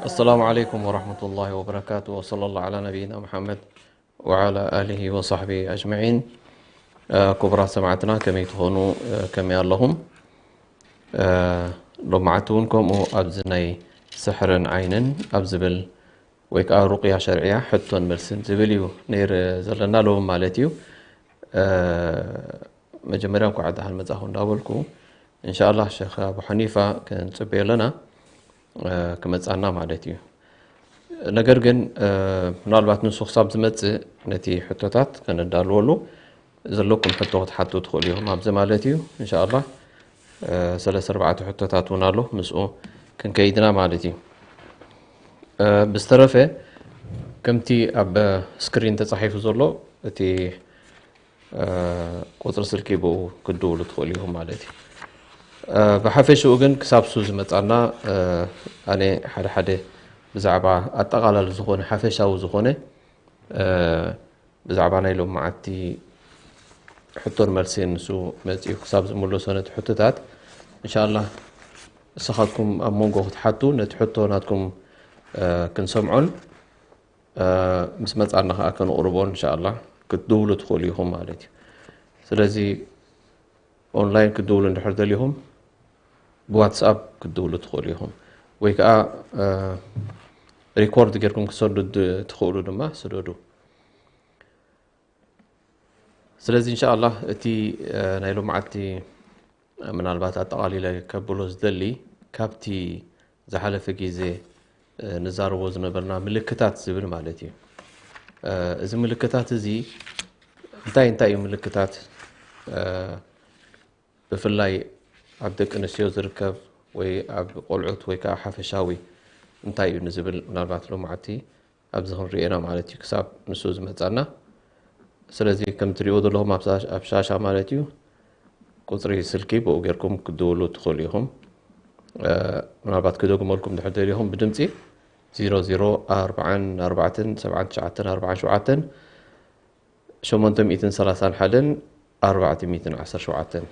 السلام عليكم ورحمة الله وبركاته، وصلى الله على نبينا محمد وعلى آله وصحبه أجمعين. ክቡራት ሰማዕትና ከመይ ትኾኑ? ከመይ ኣለኹም? ሎማዓቲ እውን ከምኡ ኣብዚ ናይ ስሕርን ዓይንን ኣብ ዝብል ወይ ከዓ ሩቅያ ሸርዕያ ሕቶን መልስን ዝብል እዩ ነይር ዘለና ሎም ማለት እዩ። መጀመርያ እንኳዕ ደሓን መጻኹ እንዳበልኩ፣ እንሻኣላህ ሸኽ ኣቡ ሓኒፋ ክንጽበዮ ኣለና ክመጻና ማለት እዩ። ነገር ግን ምናልባት ንሱ ክሳብ ዝመጽእ ነቲ ሕቶታት ከነዳልወሉ ዘለኩም ሕቶ ክትሓቱ ትኽእሉ ኢኹም ኣብዚ ማለት እዩ። እንሻኣላህ ሰለስተ ኣርባዕተ ሕቶታት እውን ኣሎ፣ ምስኡ ክንከይድና ማለት እዩ። ብዝተረፈ ከምቲ ኣብ ስክሪን ተጻሒፉ ዘሎ እቲ ቁጽሪ ስልኪ ብኡ ክትድውሉ ትኽእሉ ኢኹም ማለት እዩ። ብሓፈሽኡ ግን ክሳብ ሱ ዝመጻና ኣነ ሓደ ሓደ ብዛዕባ ኣጠቓላሊ ዝኾነ ሓፈሻዊ ዝኾነ ብዛዕባ ናይ ሎም መዓልቲ ሕቶን መልሲን ንሱ መጺኡ ክሳብ ዝምለሶ ነቲ ሕቶታት እንሻላ ንስኻትኩም ኣብ መንጎ ክትሓቱ ነቲ ሕቶ ናትኩም ክንሰምዖን ምስ መጻና ከዓ ከነቕርቦ እንሻላ ክትድውሉ ትኽእሉ ኢኹም ማለት እዩ። ስለዚ ኦንላይን ክትድውሉ እንድሕር ደሊኹም ብዋትስኣፕ ክትድውሉ ትኽእሉ ኢኹም፣ ወይ ከዓ ሪኮርድ ጌርኩም ክሰዱ ትኽእሉ ድማ ስደዱ። ስለዚ እንሻላ እቲ ናይ ሎማዓልቲ ምናልባት ኣጠቓሊለ ከብሎ ዝደሊ ካብቲ ዝሓለፈ ግዜ ንዛረቦ ዝነበርና ምልክታት ዝብል ማለት እዩ። እዚ ምልክታት እዚ እንታይ እንታይ እዩ ምልክታት? ብፍላይ ኣብ ደቂ ኣንስትዮ ዝርከብ ወይ ኣብ ቆልዑት ወይ ከዓ ሓፈሻዊ እንታይ እዩ ንዝብል ምናልባት ሎማዓቲ ኣብዚ ክንሪኤና ማለት እዩ ክሳብ ንሱ ዝመፃና። ስለዚ ከም ትሪእዎ ዘለኹም ኣብ ሻሻ ማለት እዩ ቁፅሪ ስልኪ ብኡ ጌርኩም ክትድውሉ ትኽእሉ ኢኹም። ምናልባት ክደግመልኩም ድሕር ደሊኹም ብድምፂ ዜሮ ዜሮ ኣርባዓን ኣርባዕተን ሰብዓን ትሽዓተን ኣርባዓን ሸውዓተን ሸሞንተ ሚእትን ሰላሳን ሓደን ኣርባዕተ ሚእትን ዓሰርተ ሸውዓተን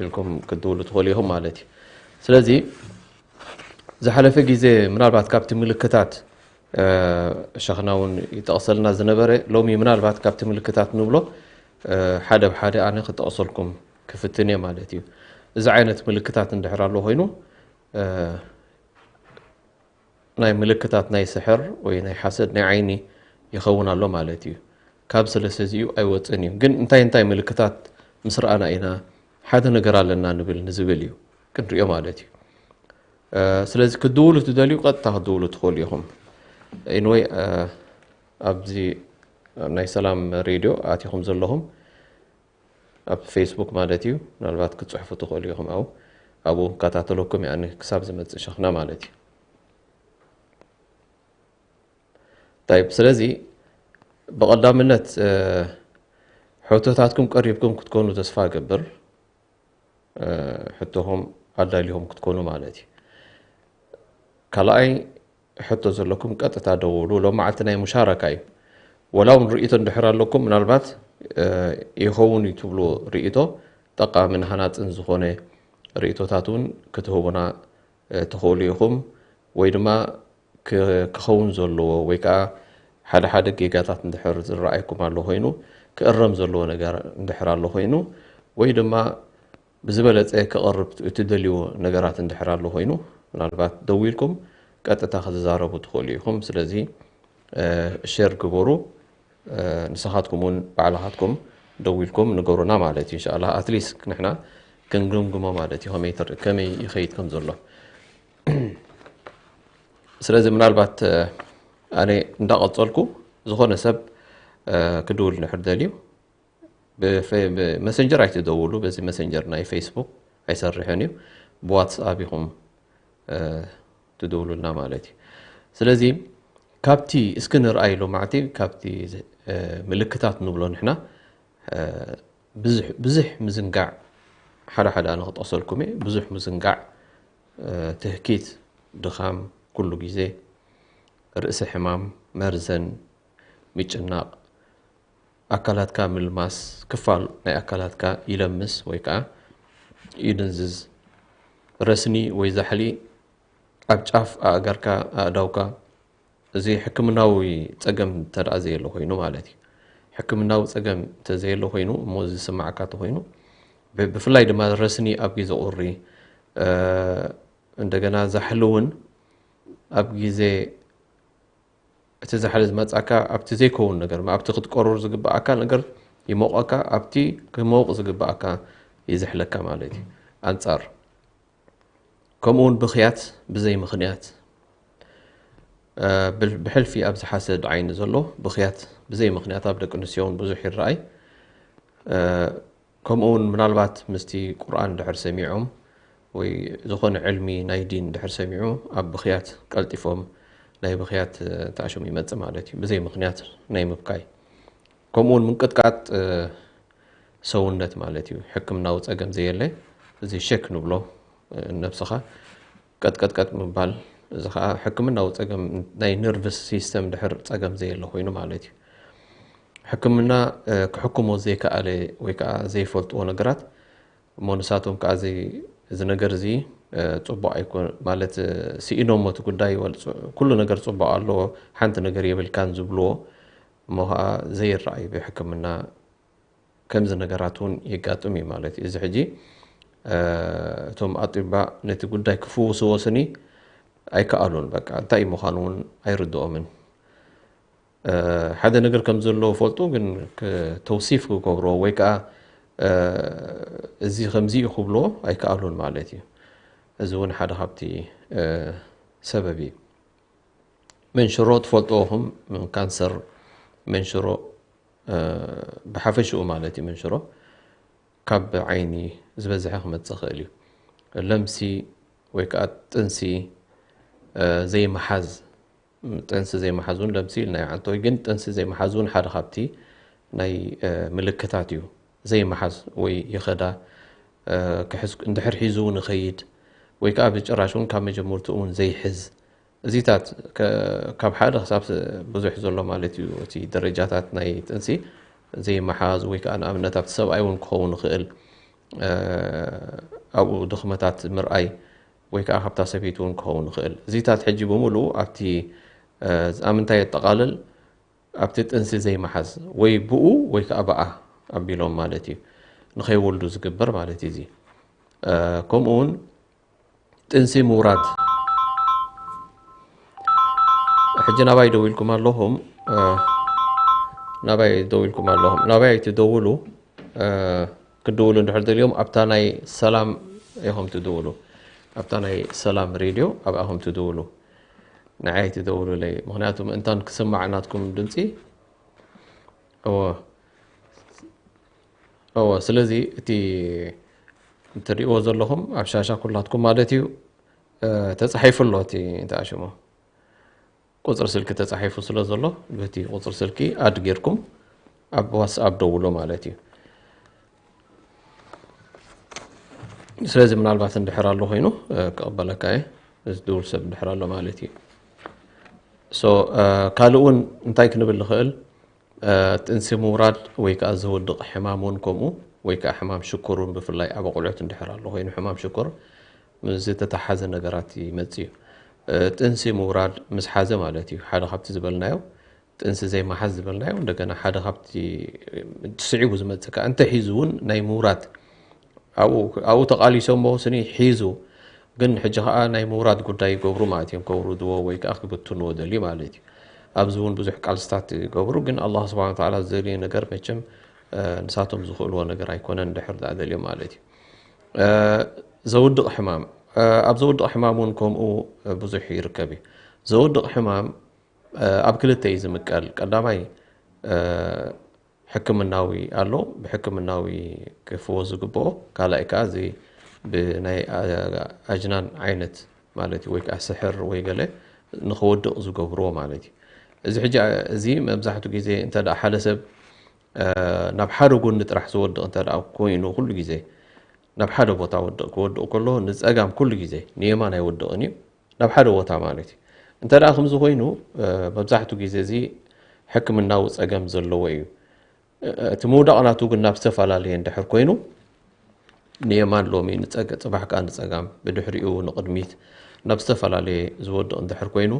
ኢልኩም ክትድውሉ ትኽእሉ ኢኹም ማለት እዩ። ስለዚ ዝሓለፈ ግዜ ምናልባት ካብቲ ምልክታት ሸኽና እውን ይጠቕሰልና ዝነበረ ሎሚ ምናልባት ካብቲ ምልክታት ንብሎ ሓደ ብሓደ ኣነ ክጠቕሰልኩም ክፍትን እየ ማለት እዩ። እዚ ዓይነት ምልክታት እንድሕር ኣሎ ኮይኑ ናይ ምልክታት ናይ ስሕር ወይ ናይ ሓሰድ ናይ ዓይኒ ይኸውን ኣሎ ማለት እዩ። ካብ ሰለስተ እዚኡ ኣይወፅን እዩ። ግን እንታይ እንታይ ምልክታት ምስ ረኣና ኢና ሓደ ነገር ኣለና ንብል ንዝብል እዩ ክንሪኦ ማለት እዩ። ስለዚ ክትድውሉ ትደልዩ ቀጥታ ክትድውሉ ትኽእሉ ኢኹም። ኢንወይ ኣብዚ ናይ ሰላም ሬድዮ ኣቲኹም ዘለኹም ኣብ ፌስቡክ ማለት እዩ ምናልባት ክትፅሕፉ ትኽእሉ ኢኹም። ኣብኡ ኣብኡ ክከታተለኩም እየ ክሳብ ዝመፅእ ሸኽና ማለት እዩ። ይብ ስለዚ ብቐዳምነት ሕቶታትኩም ቀሪብኩም ክትኮኑ ተስፋ እገብር። ሕቶኹም ኣዳሊኹም ክትኮኑ ማለት እዩ። ካልኣይ ሕቶ ዘለኩም ቀጥታ ደውሉ። ሎም መዓልቲ ናይ ሙሻረካ እዩ። ወላ እውን ርእይቶ እንድሕር ኣለኩም ምናልባት ይኸውን እዩ ትብሉ ርእይቶ ጠቃምን ሃናፅን ዝኾነ ርእይቶታት እውን ክትህቡና ትኽእሉ ኢኹም። ወይ ድማ ክኸውን ዘለዎ ወይ ከዓ ሓደ ሓደ ጌጋታት እንድሕር ዝረኣይኩም ኣሎ ኮይኑ ክእረም ዘለዎ ነገር እንድሕር ኣሎ ኮይኑ ወይ ድማ ብዝበለፀ ክቐርብ እትደልይዎ ነገራት እንድሕር ኣሎ ኮይኑ ምናልባት ደዊልኩም ቀጥታ ክትዛረቡ ትኽእሉ ኢኹም። ስለዚ ሸር ግበሩ። ንስኻትኩም እውን ባዕልኻትኩም ደዊልኩም ንገሩና ማለት እዩ። እንሻላ ኣትሊስት ንሕና ክንግምግሞ ማለት እዩ ከመይ ይኸይድ ከም ዘሎ። ስለዚ ምናልባት ኣነ እንዳቐፀልኩ ዝኾነ ሰብ ክድውል ንድሕር ደልዩ ብመሰንጀር ኣይትደውሉ። በዚ መሰንጀር ናይ ፌስቡክ ኣይሰርሕን እዩ። ብዋትስኣፕ ኢኹም ትድውሉልና ማለት እዩ። ስለዚ ካብቲ እስኪ ንርኣይ ሎማዕቲ ካብቲ ምልክታት ንብሎ ንሕና ብዙሕ ምዝንጋዕ ሓደ ሓደ ኣነ ክጠቕሰልኩም እየ። ብዙሕ ምዝንጋዕ፣ ትህኪት፣ ድኻም፣ ኩሉ ግዜ ርእሲ ሕማም፣ መርዘን፣ ምጭናቕ፣ ኣካላትካ ምልማስ፣ ክፋል ናይ ኣካላትካ ይለምስ ወይ ከዓ ይድንዝዝ፣ ረስኒ ወይ ዛሕሊ ኣብ ጫፍ ኣእጋርካ፣ ኣእዳውካ፣ እዚ ሕክምናዊ ፀገም እንተደኣ ዘየሎ ኮይኑ ማለት እዩ። ሕክምናዊ ፀገም እንተዘየሎ ኮይኑ እሞ ዝስማዓካ እንተኮይኑ፣ ብ- ብፍላይ ድማ ረስኒ ኣብ ግዜ ቁሪ፣ እ፣ እንደገና ዛሕሊ እውን ኣብ ግዜ እቲ ዛሕሊ ዝመጻካ ኣብቲ ዘይከውን ነገር፣ ኣብቲ ክትቆርር ዝግባኣካ ነገር ይሞቐካ፣ ኣብቲ ክመውቕ ዝግባኣካ ይዝሕለካ ማለት እዩ። ኣንጻር ከምኡ እውን ብኽያት ብዘይ ምኽንያት፣ እ፣ ብል- ብሕልፊ ኣብዚ ሓሰድ ዓይኒ ዘሎ ብኽያት ብዘይ ምኽንያት ኣብ ደቂ ኣንስትዮ እውን ብዙሕ ይረኣይ። እ፣ ከምኡ እውን ምናልባት ምስቲ ቁርኣን ድሕር ሰሚዖም ወይ ዝኾነ ዕልሚ ናይ ዲን ድሕር ሰሚዑ ኣብ ብኽያት ቀልጢፎም ናይ ብኽያት፣ እ፣ ተኣሽሙ ይመጽእ ማለት እዩ። ብዘይ ምኽንያት ናይ ምብካይ። ከምኡ እውን ምንቅጥቃጥ፣ እ፣ ሰውነት ማለት እዩ። ሕክምናዊ ጸገም ዘየለ፣ እዚ ሸክ ንብሎ፣ እ፣ ነብስኻ ቀጥቀጥቀጥ ምባል፣ እዚ ኸዓ ሕክምናዊ ጸገም ናይ ነርቭስ ሲስተም ድሕር ጸገም ዘየለ ኮይኑ ማለት እዩ። ሕክምና፣ እ፣ ክሕክሞ ዘይከኣለ ወይ ከዓ ዘይፈልጥዎ ነገራት እሞ ንሳቶም ከዓ እዚ እዚ ነገር እዚ፣ እ፣ ጽቡቕ ኣይኮን ማለት፣ እ፣ ስኢኖሞ እቲ ጉዳይ ወል ጽ- ኩሉ ነገር ጽቡቕ ኣለዎ፣ ሓንቲ ነገር የብልካን ዝብልዎ እሞ ከዓ ዘይረኣዩ ብሕክምና ከምዚ ነገራት እውን የጋጥም እዩ ማለት እዩ። እዚ ሕጂ፣ እ፣ እቶም ኣጢባ ነቲ ጉዳይ ክፍውስዎ ስኒ ኣይከኣሉን። በቃ እንታይ ምዃኑ እውን ኣይርድኦምን። እ፣ ሓደ ነገር ከም ዘሎ ፈልጡ፣ ግን ክ- ተውሲፍ ክገብሮ ወይ ከዓ፣ እ፣ እዚ ከምዚ እዩ ክብሎ ኣይከኣሉን ማለት እዩ። እዚ እውን ሓደ ካብቲ፣ እ፣ ሰበብ እዩ። መንሽሮ ትፈልጥዎ ኹም፣ ካንሰር መንሽሮ፣ እ፣ ብሓፈሽኡ ማለት እዩ መንሽሮ ካብ ዓይኒ ዝበዝሐ ክመጽእ ይኽእል እዩ። ለምሲ ወይ ከዓ ጥንሲ፣ እ፣ ዘይምሓዝ፣ ጥንሲ ዘይምሓዝ እውን ለምሲ ኢልና ይዓንቶ፣ ግን ጥንሲ ዘይምሓዝ እውን ሓደ ካብቲ ናይ፣ እ፣ ምልክታት እዩ። ዘይምሓዝ ወይ ይኸዳ፣ እ፣ ክሕዝ እንድሕር ሒዙ እውን ይኸይድ ወይ ከዓ ብጭራሽ እውን ካብ መጀመርትኡ እውን ዘይሕዝ፣ እዚታት ከ- ካብ ሓደ ክሳብ ስ- ብዙሕ ዘሎ ማለት እዩ። እቲ ደረጃታት ናይ ጥንሲ ዘይምሓዝ ወይ ከዓ ንኣብነት ኣብቲ ሰብኣይ እውን ክኸውን ይኽእል፣ እ፣ ኣብኡ ድኽመታት ምርኣይ ወይ ከዓ ካብታ ሰበይቲ እውን ክኸውን ይኽእል። እዚታት ሕጂ ብምሉኡ ኣብቲ፣ እ፣ ኣብ ምንታይ የጠቓልል? ኣብቲ ጥንሲ ዘይምሓዝ ወይ ብኡ ወይ ከዓ ብኣ ኣቢሎም ማለት እዩ። ንኸይወልዱ ዝግበር ማለት እዩ። እዚ፣ እ፣ ከምኡ እውን ጥንሲ ምውራድ። ሕጂ ናባይ ደው ኢልኩም ኣለኹም፣ እ፣ ናባይ ደው ኢልኩም ኣለኹም። ናባይ ኣይትደውሉ፣ እ፣ ክድውሉ እንድሕር ደልዮም ኣብታ ናይ ሰላም ኢኹም ትድውሉ። ኣብታ ናይ ሰላም ሬድዮ ኣብኣ ኹም ትድውሉ። ንዓይ ኣይትደውሉለይ። ምኽንያቱ ምእንታን ክስማዕ ናትኩም ድምፂ። እወ። እወ፣ ስለዚ እቲ እትሪእዎ ዘለኹም ኣብ ሻሻ ኩላትኩም ማለት እዩ፣ እ፣ ተጻሒፉ ኣሎ እቲ እንታይ ሽሙ ቁጽሪ ስልኪ ተጻሒፉ ስለ ዘሎ በቲ ቁጽሪ ስልኪ ኣድ ጌርኩም ኣብ ዋትስኣፕ ደውሎ ማለት እዩ። ስለዚ ምናልባት እንድሕር ኣሎ ኮይኑ፣ እ፣ ክቕበለካ እየ። እዚ ድውል ሰብ እንድሕር ኣሎ ማለት እዩ። ሶ፣ እ፣ ካልእ እውን እንታይ ክንብል ንኽእል? እ፣ ጥንሲ ምውራድ ወይ ከዓ ዘውድቕ ሕማም እውን ከምኡ፣ ወይ ከዓ ሕማም ሽኮር እውን ብፍላይ ኣብ ኣቑልዑት እንድሕር ኣሎ ኮይኑ ሕማም ሽኮር ምስ ዝተተሓዘ ነገራት ይመጽእ እዩ። እ፣ ጥንሲ ምውራድ ምስ ሓዘ ማለት እዩ። ሓደ ካብቲ ዝበልናዮ ጥንሲ ዘይመሓዝ ዝበልናዮ፣ እንደገና ሓደ ካብቲ ስዒቡ ዝመጽእ ከዓ እንተሒዙ እውን ናይ ምውራድ ኣብኡ ኣብኡ ተቓሊሶሞ ስኒ ሒዙ፣ ግን ሕጂ ኸዓ ናይ ምውራድ ጉዳይ ይገብሩ ማለት እዮም። ከውርድዎ ወይ ከዓ ክብትንዎ ደልዩ ማለት እዩ። ኣብዚ እውን ብዙሕ ቃልስታት ይገብሩ፣ ግን ኣላህ ስብሓነ ወተዓላ ዝደልዮ ነገር መቸም፣ እ፣ ንሳቶም ዝኽእልዎ ነገር ኣይኮነን፣ እንድሕር ደኣ ደልዮም ማለት እዩ። እ፣ ዘውድቕ ሕማም፣ እ፣ ኣብ ዘውድቕ ሕማም እውን ከምኡ፣ እ፣ ብዙሕ ይርከብ እዩ። ዘውድቕ ሕማም ኣብ ክልተ እዩ ዝምቀል። ቀዳማይ ሕክምናዊ ኣሎ፣ ብሕክምናዊ ክፍወስ ዝግብኦ። ካልኣይ ከዓ እዚ ብናይ ኣጅናን ዓይነት ማለት እዩ፣ ወይ ከዓ ስሕር ወይ ገለ ንክወድቕ ዝገብርዎ ማለት እዩ። እዚ ሕጂ እዚ መብዛሕትኡ ግዜ እንተ ሓደ ሰብ ናብ ሓደ ጎኒ ጥራሕ ዝወድቕ እንተ ኮይኑ፣ ኩሉ ግዜ ናብ ሓደ ቦታ ወድቕ ክወድቕ ከሎ ንፀጋም ኩሉ ግዜ ንየማን ኣይወድቕን እዩ፣ ናብ ሓደ ቦታ ማለት እዩ። እንተ ደኣ ከምዚ ኮይኑ መብዛሕትኡ ግዜ እዚ ሕክምናዊ ፀገም ዘለዎ እዩ። እቲ ምውዳቕ ናቱ ግን ናብ ዝተፈላለየ እንድሕር ኮይኑ ንየማን ሎሚ ንፀገ ፅባሕ ከዓ ንፀጋም ብድሕሪኡ ንቕድሚት ናብ ዝተፈላለየ ዝወድቕ እንድሕር ኮይኑ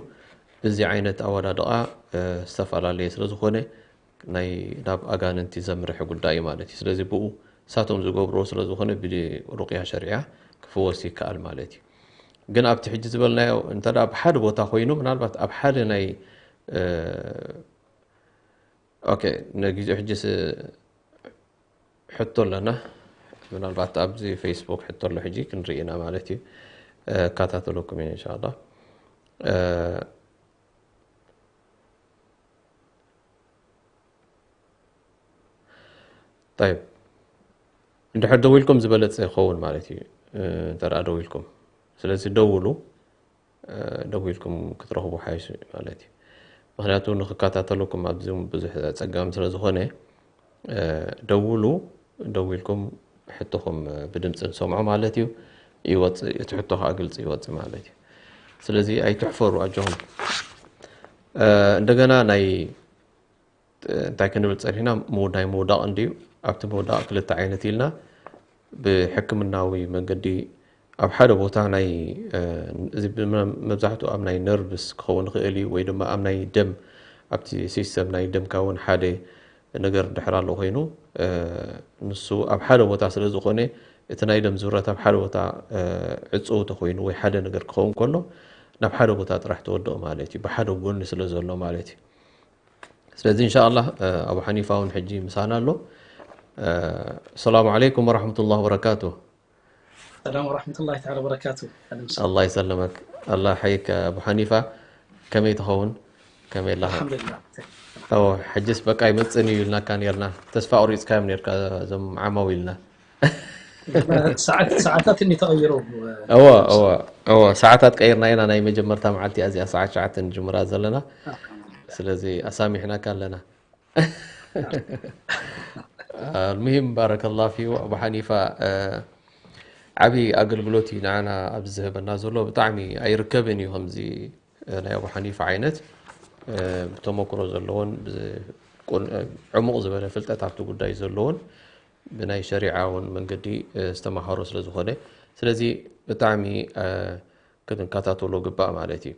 እዚ ዓይነት ኣወዳድቓ ዝተፈላለየ ስለ ዝኾነ ናይ ናብ ኣጋንንቲ ዘምርሕ ጉዳይ እዩ ማለት እዩ። ስለዚ ብኡ ሳቶም ዝገብርዎ ስለ ዝኾነ ብሩቅያ ሸሪዓ ክፍወስ ይከኣል ማለት እዩ። ግን ኣብቲ ሕጂ ዝበልናዮ እንተ ደኣ ኣብ ሓደ ቦታ ኮይኑ ምናልባት ኣብ ሓደ ናይ ኦኬ ንጊዜኡ ሕጂ ሕቶ ኣለና። ምናልባት ኣብዚ ፌስቡክ ሕቶ ኣሎ ሕጂ ክንርኢ ኢና ማለት እዩ። እከታተለኩም እየ እንሻላ። ጠይብ እንድሕር ደው ኢልኩም ዝበለፀ ይኸውን ማለት እዩ። እንተ ደኣ ደው ኢልኩም ስለዚ ደውሉ። ደው ኢልኩም ክትረኽቡ ሓይሽ ማለት እዩ። ምክንያቱ ንክከታተለኩም ኣብዚ ብዙሕ ፀገም ስለ ዝኾነ ደውሉ። ደው ኢልኩም ሕቶኹም ብድምፂ ንሰምዖ ማለት እዩ። ይወፅእ እቲ ሕቶ ከዓ ግልፂ ይወፅእ ማለት እዩ። ስለዚ ኣይትሕፈሩ ኣጆኹም። እንደገና ናይ እንታይ ክንብል ፀኒሕና ምውዳይ ምውዳቕ እንድዩ። ኣብቲ ምውዳቕ ክልተ ዓይነት ኢልና ብሕክምናዊ መንገዲ ኣብ ሓደ ቦታ ናይ እዚ መብዛሕትኡ ኣብ ናይ ነርቭስ ክኸውን ይኽእል እዩ ወይ ድማ ኣብ ናይ ደም ኣብቲ ሲስተም ናይ ደምካ እውን ሓደ ነገር እንድሕር ኣሎ ኮይኑ ንሱ ኣብ ሓደ ቦታ ስለ ዝኾነ እቲ ናይ ደም ዙረት ኣብ ሓደ ቦታ ዕፅው ተኮይኑ ወይ ሓደ ነገር ክኸውን ከሎ ናብ ሓደ ቦታ ጥራሕ ተወድኦ ማለት እዩ። ብሓደ ጎኒ ስለ ዘሎ ማለት እዩ። ስለዚ እንሻ ኣላህ ኣቡ ሓኒፋ እውን ሕጂ ምሳና ኣሎ። ሰላሙ ዓለይኩም ወረሕመቱላህ ወበረካቱ። ሰላም ወረሕመቱላሂ ተዓላ ወበረካቱ። ኣላህ ይሰለመክ። ኣላህ ሓይክ ኣቡ ሓኒፋ። ከመይ ትኸውን? ከመይ ኣለኻ? ኣልሓምዱሊላህ። ሕጅስ በቃ ይመፅን እዩ ኢልናካ ነርና። ተስፋ ቁሪፅካዮም ነርካ እዞም ዓማው ኢልና። ሰዓታት እኒ ተቐይሮ። እወ እወ እወ ሰዓታት ቀይርና ኢና። ናይ መጀመርታ መዓልቲ እዚኣ ሰዓት ሸዓተ ንጅምራ ዘለና። ስለዚ ኣሳሚሕናካ ኣለና። المهم بارك الله فيه ኣቡ ሓኒፋ ዓብዪ ኣገልግሎት እዩ ንዓና ኣብዚ ዝህበና ዘሎ። ብጣዕሚ ኣይርከብን እዩ ከምዚ ናይ ኣቡ ሓኒፋ ዓይነት ተመክሮ ዘለዎን ዕሙቕ ዝበለ ፍልጠት ኣብቲ ጉዳይ ዘለዎን ብናይ ሸሪዓ እውን መንገዲ ዝተማሃሮ ስለ ዝኾነ ስለዚ ብጣዕሚ ክንከታተሎ ግባእ ማለት እዩ።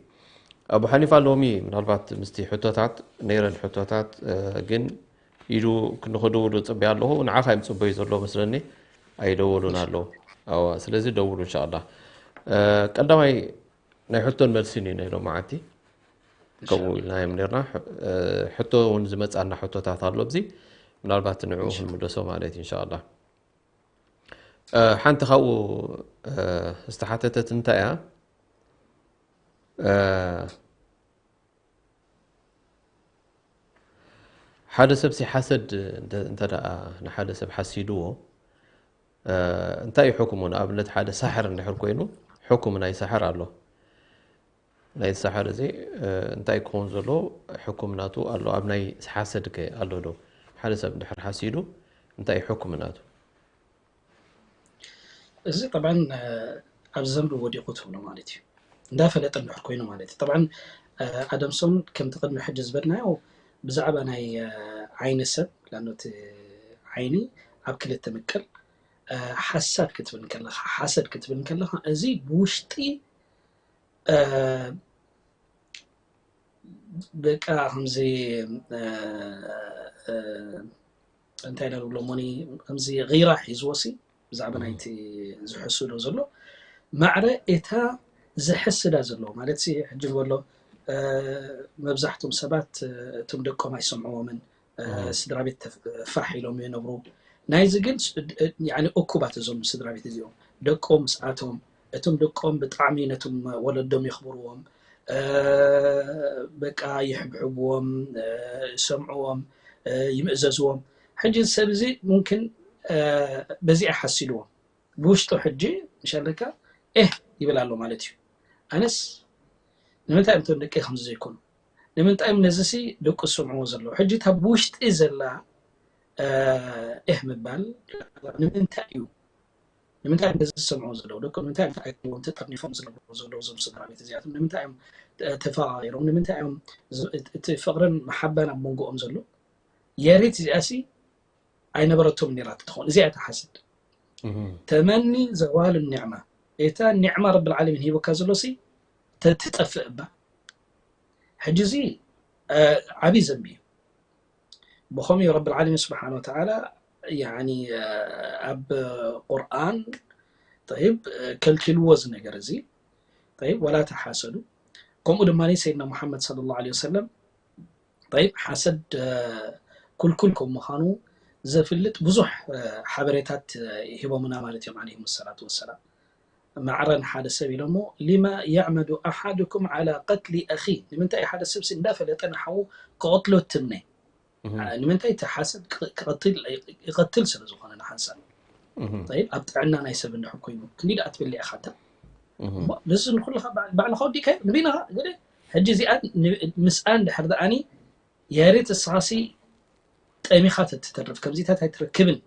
ኣቡ ሓኒፋ ሎሚ ምናልባት ምስቲ ሕቶታት ነይረን ሕቶታት ግን ኢዱ ንክድውሉ ፅበ ኣለኹ። ንዓኻ እዮም ፅበዩ ዘለዎ መስለኒ ኣይደወሉን ኣለዉ። ስለዚ ደውሉ እንሻላ። ቀዳማይ ናይ ሕቶን መልሲን እዩ ናይ ሎማዓንቲ ከምኡ ኢልና እዮም ነርና። ሕቶ እውን ዝመፃና ሕቶታት ኣሎ ኣብዚ ምናልባት ንዕኡ ክንምለሶ ማለት እዩ እንሻላ። ሓንቲ ካብኡ ዝተሓተተት እንታይ እያ? ሓደ ሰብ ሲ ሓሰድ እንተ ደኣ ንሓደ ሰብ ሓሲድዎ እንታይ እዩ ሕክሙ? ንኣብነት ሓደ ሳሕር እንድሕር ኮይኑ ሕክሙ ናይ ሳሕር ኣሎ። ናይ ሳሕር እዚ እንታይ ክኸውን ዘለዎ ሕክም ናቱ ኣሎ? ኣብ ናይ ሓሰድ ከ ኣሎ ዶ? ሓደ ሰብ እንድሕር ሓሲዱ እንታይ እዩ ሕክም ናቱ? እዚ ጠብዓን ኣብ ዘንቢ ወዲቑ ትብሎ ማለት እዩ። እንዳፈለጠ እንድሕር ኮይኑ ማለት እዩ። ጠብዓን ኣደምሶን ከምቲ ቅድሚ ሕጂ ዝበልናዮ ብዛዕባ ናይ ዓይኒ ሰብ ላኖቲ ዓይኒ ኣብ ክልተ ምቅል ሓሳድ ክትብል ከለኻ ሓሰድ ክትብል ከለኻ እዚ ብውሽጢ በቃ ከምዚ እንታይ ኢና ንብሎ ሞኒ ከምዚ ጊራ ሒዝዎ ሲ ብዛዕባ ናይቲ ዝሕስዶ ዘሎ ማዕረ እታ ዝሕስዳ ዘሎ ማለት ሲ ሕጂ ንበሎ መብዛሕትኦም ሰባት እቶም ደቆም ኣይሰምዕዎምን ስድራ ቤት ፋሕ ኢሎም ይነብሩ ናይዚ ግን እኩባት እዞም ስድራ ቤት እዚኦም ደቆም ምስኣቶም እቶም ደቆም ብጣዕሚ ነቶም ወለዶም የኽብርዎም በቃ ይሕብሕብዎም፣ ይሰምዕዎም፣ ይምእዘዝዎም። ሕጂ እዚ ሰብ እዚ ሙምኪን በዚኣ ሓሲልዎም ብውሽጡ ሕጂ ምሸለካ ኤህ ይብል ኣሎ ማለት እዩ። ኣነስ ንምንታይ እዮም እቶም ደቂ ከምዚ ዘይኮኑ? ንምንታይ እዮም ነዚ ሲ ደቁ ዝሰምዕዎ ዘለዉ? ሕጂ እታ ብውሽጢ ዘላ ኤህ ምባል ንምንታይ እዩ? ንምንታይ እዮም ነዚ ዝሰምዕዎ ዘለዉ? ደቁ ንምንታይ እዮም ተኣኪቦም ተጠርኒፎም ዝነብሩ ዘለዉ እዞም ስድራ ቤት እዚኣቶም? ንምንታይ እዮም ተፈቓቒሮም? ንምንታይ እዮም እቲ ፍቕርን መሓባን ኣብ መንጎኦም ዘሎ? የሪት እዚኣ ሲ ኣይነበረቶም ነይራ ትኸውን። እዚኣ እታ ሓሰድ። ተመኒ ዘዋል ኒዕማ፣ እታ ኒዕማ ረብል ዓለሚን ሂቡካ ዘሎ ሲ ተትጠፍእ እባ። ሕጂ እዚ ዓብዪ ዘንቢ እዩ። ብኸምኡ ረብል ዓለሚን ስብሓን ወተዓላ ያኒ ኣብ ቁርኣን ጠይብ ከልኪልዎ እዚ ነገር እዚ። ጠይብ ወላ ተሓሰዱ። ከምኡ ድማ ሰይድና ሙሓመድ ሰለላሁ ዐለይሂ ወሰለም ጠይብ ሓሰድ ኩልኩል ከም ምዃኑ ዘፍልጥ ብዙሕ ሓበሬታት ሂቦምና ማለት እዮም ዐለይሂም ሰላቱ ወሰላም። ማዕረ ንሓደ ሰብ ኢሎሞ ሊማ ያዕመዱ ኣሓድኩም ዓላ ቀትሊ ኣኺ፣ ንምንታይ ሓደ ሰብ ሲ እንዳፈለጠ ንሓዉ ክቐትሎ ትምነ? ንምንታይ እቲ ሓሰድ ይቐትል ስለ ዝኾነ ንሓንሳብ። ጠይብ ኣብ ጥዕና ናይ ሰብ እንድሕር ኮይኑ ክንዲ ደኣ ትብል ኢኻ እንተ ንዚ ንኩልኻ ባዕልኻ ወዲእካዮ ንበይንኻ ገለ። ሕጂ እዚኣ ምስኣ እንድሕር ደኣኒ የሪት እስኻሲ ጠሚኻ ተትተርፍ ከምዚታት ኣይትረክብን